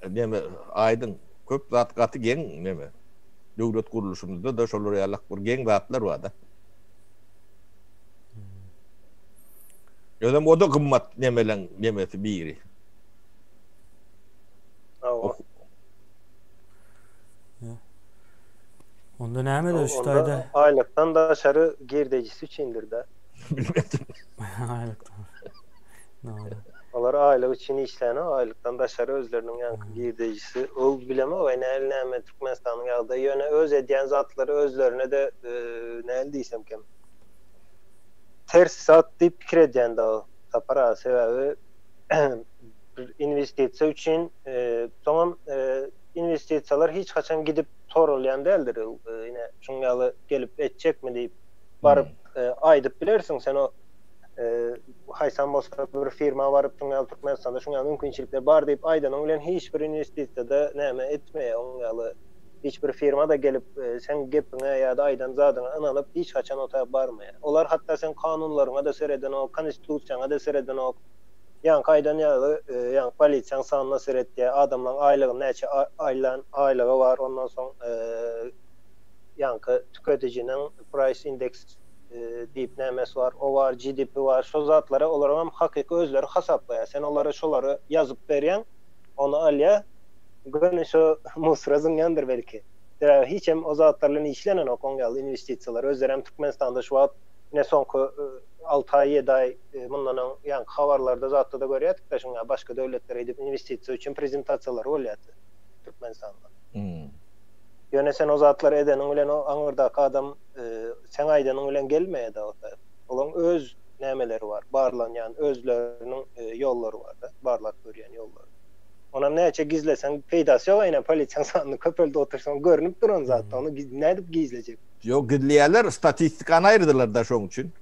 neme aýdyň köp zat gaty geň neme. Döwlet gurluşymyzda-da şolar ýalak bir geň zatlar bar-da. Özem o-da gymmat nemeleň nemesi biri. Hawa. Onda näme-de şu taýda? Aýlykdan daşary girdejisi üçindir-dä. Bilmedim. Aýlykdan. Dogry. Olar aýlyk üçin işlänok, aýlykdan daşary özleriniň ýaňky girdejisi. Ol bilemok, näl näme Türkmenistanyň ýagdaýy, ýöne öz edýän zatlary özlerine-de näl diýsem kem. Ters zat diýip pikir edýän dagy Sapar aga, sebäbi bir inwestisiýa üçin soňam inwestisiýalar hiç haçan gidip soralýan däldir. Ine şuň ýaly gelip etjekmi diýip baryp aýdyp bilersiň sen o haýsam bolsa bir firma baryp şuň ýaly Türkmenistanda şuň ýaly mümkinçilikler bar diýip aýdanyň bilen hiç bir inwestisiýada näme etmeýär oň ýaly hiç bir firma-da gelip seň gepiňe ýa-da aýdan zadyňa ynanyp hiç haçan o taýa barmaýar. Olar hatda seň kanunlaryňa-da seredenok, konstitusiýaňa-da seredenok. Ýaňky aýdan ýaly ýaňky polisiýaň sanyna seretýär, adamlaň aýlygy näçe aýlan aýlygy bar, ondan soň ýaňky tükedijiniň price index diýip nämesi bar, o bar, GDP bar, şo zatlara olaryňam hakyky özleri hasaplaýar. Sen olara şolary ýazyp berýäň, ony alýar, göni şo musora zyňýandyr belki. Sebäbi hiç hem o zatlar bilen işlenenok oň ýaly inwestisiýalar. Özlerem Türkmenistanda şu wagt ine soňky alty aý, ýedi aý mundan öň ýaňky habarlarda zatda-da görýärdik-de şuň ýaly başga döwletlere gidip inwestisiýa üçin prezentasiýalary bolýardy Türkmenistanda. Ýöne sen o zatlary edeniň bilen o aňyrdaky adam seň aýdanyň bilen gelmeýär-de o taýy. Olaň öz nämeleri bar, barlanýan özleriniň ýollary bar-da, barlap görýän ýollary. Onam näçe gizleseň peýdasy ýok eýne polisiýaň sanyny köpeldip otursaň görnüp duran zat, ony nädip gizlejek? Ýok gizleýärler, statistikany aýyrdylar-da şoň üçin.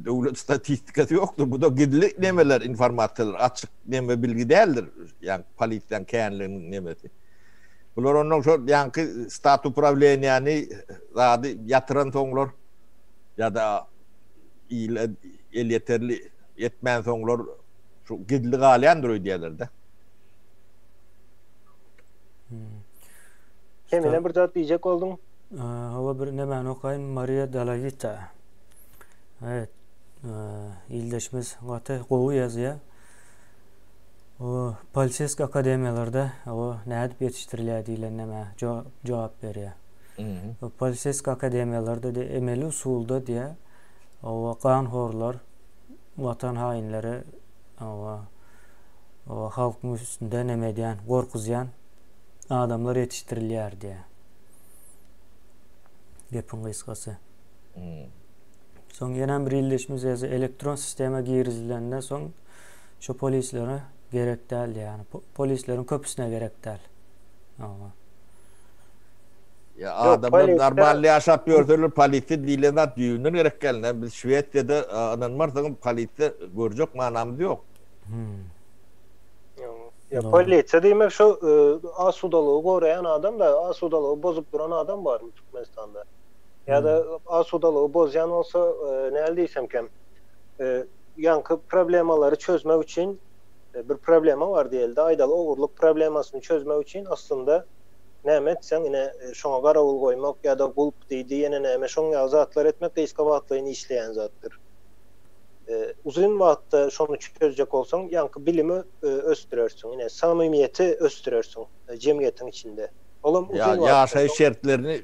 Döwlet statistikasy ýokdur. Bu-da gizli nemeler, informasiýalar, açyk neme bilgi däldir. Ýagny polisiýaň känliginiň nemesi. Bular ondan şol ýaňky stat uprawleniýany zady ýatyransoňlar ýa-da ile elýeterli etmänsoňlar. Şu gizli galýandyr öýdýärler-de. Kemine bir zat diýjek bolduň. Hawa bir nämäni okaýyn Maria Dalavita. Evet. Ildeşimiz gaty gowy ýazýar. O poliseýski akademiýalarda o nädip ýetişdirilýär diýlen näme jogap berýär. Poliseýski akademiýalarda de emeli usulda diýär. O ganhorlar, watan hainleri, o o halkyň üstünde näme edýän, gorkuzýan adamlar ýetişdirilýär diýär. Gepiň gysgasy. Soň ýene bir ildeşimiz ýazýar, elektron sistema girizilenden soň şu polislere gerek däl diýýär. Ýagny polisleriň köpüsine gerek däl. Hawa. Ya adamlar normal ýaşap ýörseler polisiýa diýlen zat düýbünden gerek däl. Näme biz Şwesiýada ynanmarsyňyz polisiýa görjek manamyz ýok. Hmm. Ya polisiýa diýmek şu asudalygy goraýan adam da asudalygy bozup duran adam barmy Türkmenistanda? Ýa-da asudalygy bozýan bolsa näl diýsemkem ýaňky problemalary çözmek üçin bir problema bar diýeli-de aýdaly ogurlyk problemasyny çözmek üçin aslynda näme etseň ine şoňa garawul goýmak ýa-da gulp diýdi ýene näme şoň ýaly zatlar etmek gysga wagtlaýyn işleýän zatdyr. Uzyn wagtda şony çözjek bolsaň ýaňky bilimi ösdürersiň ine samymyýeti ösdürersiň jemgyýetiň içinde. Olam uzyn wagtda. Ýaşaýyş şertlerini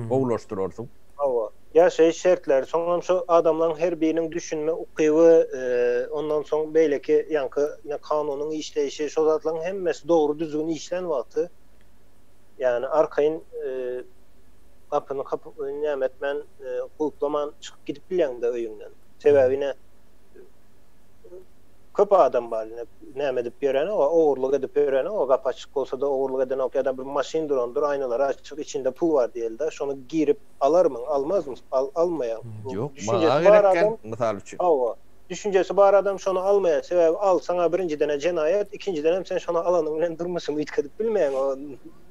gowulaşdyrarsyň. Hawa. Ýaşaýyş şertleri, soňam şu adamlaryň her biriniň düşünme ukyby, ondan soň beýleki ýaňky ine kanunyň işleýşi, şo zatlaryň hemmesi dogry düzgün işlän wagty, ýagny arkaýyn gapyny näme etmän, gulplaman çykyp gidip bilýäň-de öýüňden. Sebäbi ine Köp adam bar ine näme edip ýörenok ogurlyk edip ýörenok gapy açyk bolsada ogurlyk edenok ýa-da bir maşyn durandyr aýnalary açyk içinde pul bar diýeli-de şony girip alarmyň almazmyň al almaýaň Ýok maňa gerek däl mysal üçin. Hawa düşünjesi bar adam şony almaýar sebäbi alsaňa birinjidenä jenaýat ikinjidenem sen şony alanyň bilen durmuşyňy üýtgedip bilmeýäň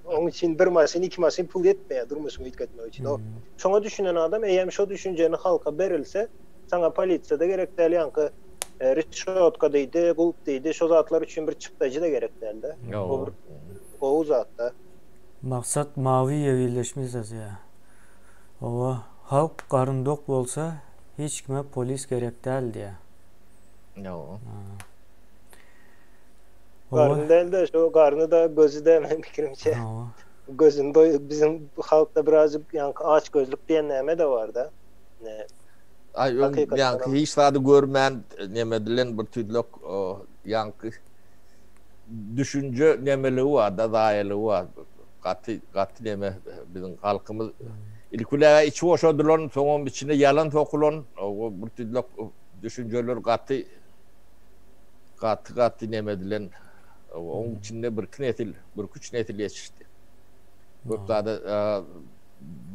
oň üçin bir maşyn iki maşyn pul ýetmeýär durmuşyňy üýtgetmek üçin o şoňa düşünen adam eýýäm şo düşünjeni halka berilse saňa polisiýada gerek däl ýaňky Rişotka diýdi, gulp diýdi, şo zatlar üçin bir çykdajy-da gerek däldi. Bu bir gowy zat-da. Maksat Mawiýew illeşmiz ýazýar. Owa, halk garyn dok bolsa, hiç kime polis gerek däl diýýär. Ýow. Garyn däl-de, şo garny-da, gözi-de meň pikirimçe. Gözüni doý, biziň halkda birazjyk ýaňky açgözlük diýen näme-de bar-da. Aý öň ýaňky hiç zady görmän neme edilen bir tüýdlek ýaňky düşünje nemeligi bar-da zaýalygy bar. Gaty gaty neme biziň halkymyz ilki bilen içi boşadylan soňam içine ýalan sokulan bir tüýdlek düşünjeler gaty gaty gaty neme edilen oň içinde birki nesil birki üç nesil ýetişdi. Köp zada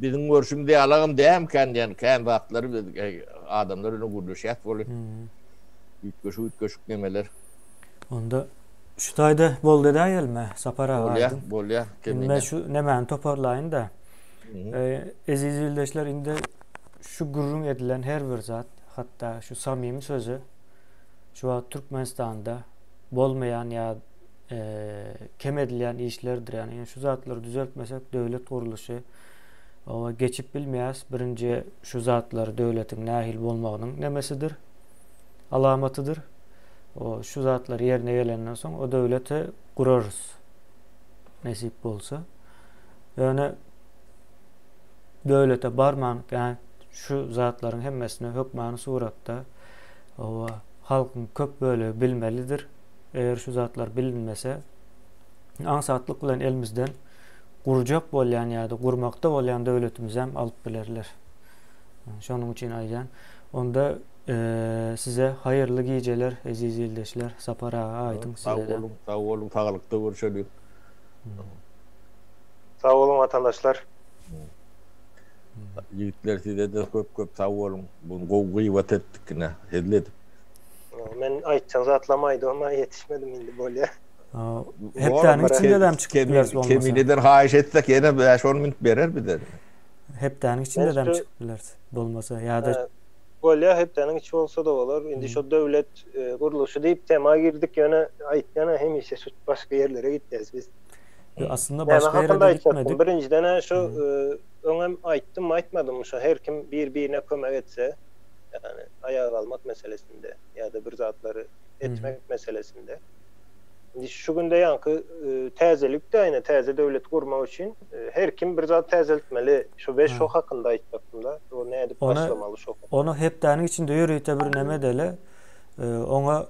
biziň görşümiz ýalagam dämkän diýen kän zatlary biz adamlar bilen gürleşýäs bolup. Üýtgeşik üýtgeşik nemeler. Onda şu taýda boldy edäýelmi Sapar aga? Bolýar, bolýar. Indi men şu nemäni toparlaýyn-da. Eziz ildeşler indi şu gürrüň edilen her bir zat, hatda şu samimi sözi şu wagt Türkmenistanda bolmaýan ýa kem edilýän işlerdir. Ýagny şu zatlary düzeltmesek döwlet gurluşy oba geçip bilmeýäs. Birinji şu zatlar döwletiň nähili bolmagynyň nemesidir, alamatydyr. O şu zatlar ýerine gelenden soň o döwleti gurarys. Nesip bolsa. Ýöne döwlete barman, ýagny şu zatlaryň hemmesini hökmany suratda oba halkyň köp bölegi bilmelidir. Eger şu zatlar bilinmese, aňsatlyk bilen elimizden gurjak bolýan ýa-da gurmakda bolýan döwletimizem alyp bilerler. Şonuň üçin aýdýan. Onda size haýyrly gijeler, eziz ildeşler. Sapar aga aýdyň size-de. Sag boluň, sag boluň, saglykda görüşeliň. Sag boluň watandaşlar. Ýigitler size-de köp köp sag boluň. Bu gün gowy gybat etdik ine, hezil edip. Men aýtjak zatlarymy aýdybam ýetişmedim indi bolýa. Hepdäniň içinde hem çykyp bileris bolmasa. Kemineden haýyş etsek ýene 5-10 minut berer bize. Hepdäniň içinde hem çykyp bileris bolmasa ýa-da. Bolýar, hepdäniň içi bolsa-da bolar. Indi şo döwlet gurluşy diýip tema girdik, ýöne aýtýan-a hemişe şu başga ýerlere gitýäs biz. Ýok, aslynda Näme başga hakynda ýere-de aýtjakdym? gitmedik. Birinjiden-ä şu öňem aýtdymmy, aýtmadymmy, şo her kim bir-birine kömek etse, ýagny aýaga galmak meselesinde ýa-da bir zatlary etmek meselesinde. Indi şu günde ýaňky täzelik-dä ine täze döwlet gurmak üçin her kim bir zat täzeltmeli. Şu we şo hakynda aýtjakdym-da. O nädip başlamaly şo. Ony hepdäniň içinde ýörite bir neme edeli. Oňa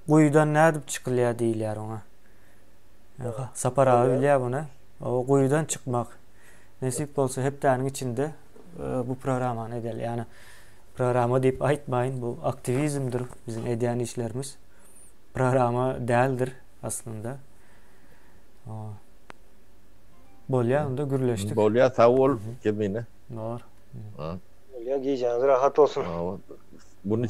guýudan nädip çykylýar diýilýär oňa. Sapar aga bilýär muny. O guýudan çykmak. Nesip bolsa hepdäniň içinde bu programmany edeli. Ýani programma diýip aýtmaýyn, bu aktiwizmdir biziň edýän işlerimiz. Programma däldir aslynda. Bolýar, onda gürleşdik. Bolýar, sag bol Kemine. Bor. Bolýar, gijäňiz rahat bolsun. Bunu.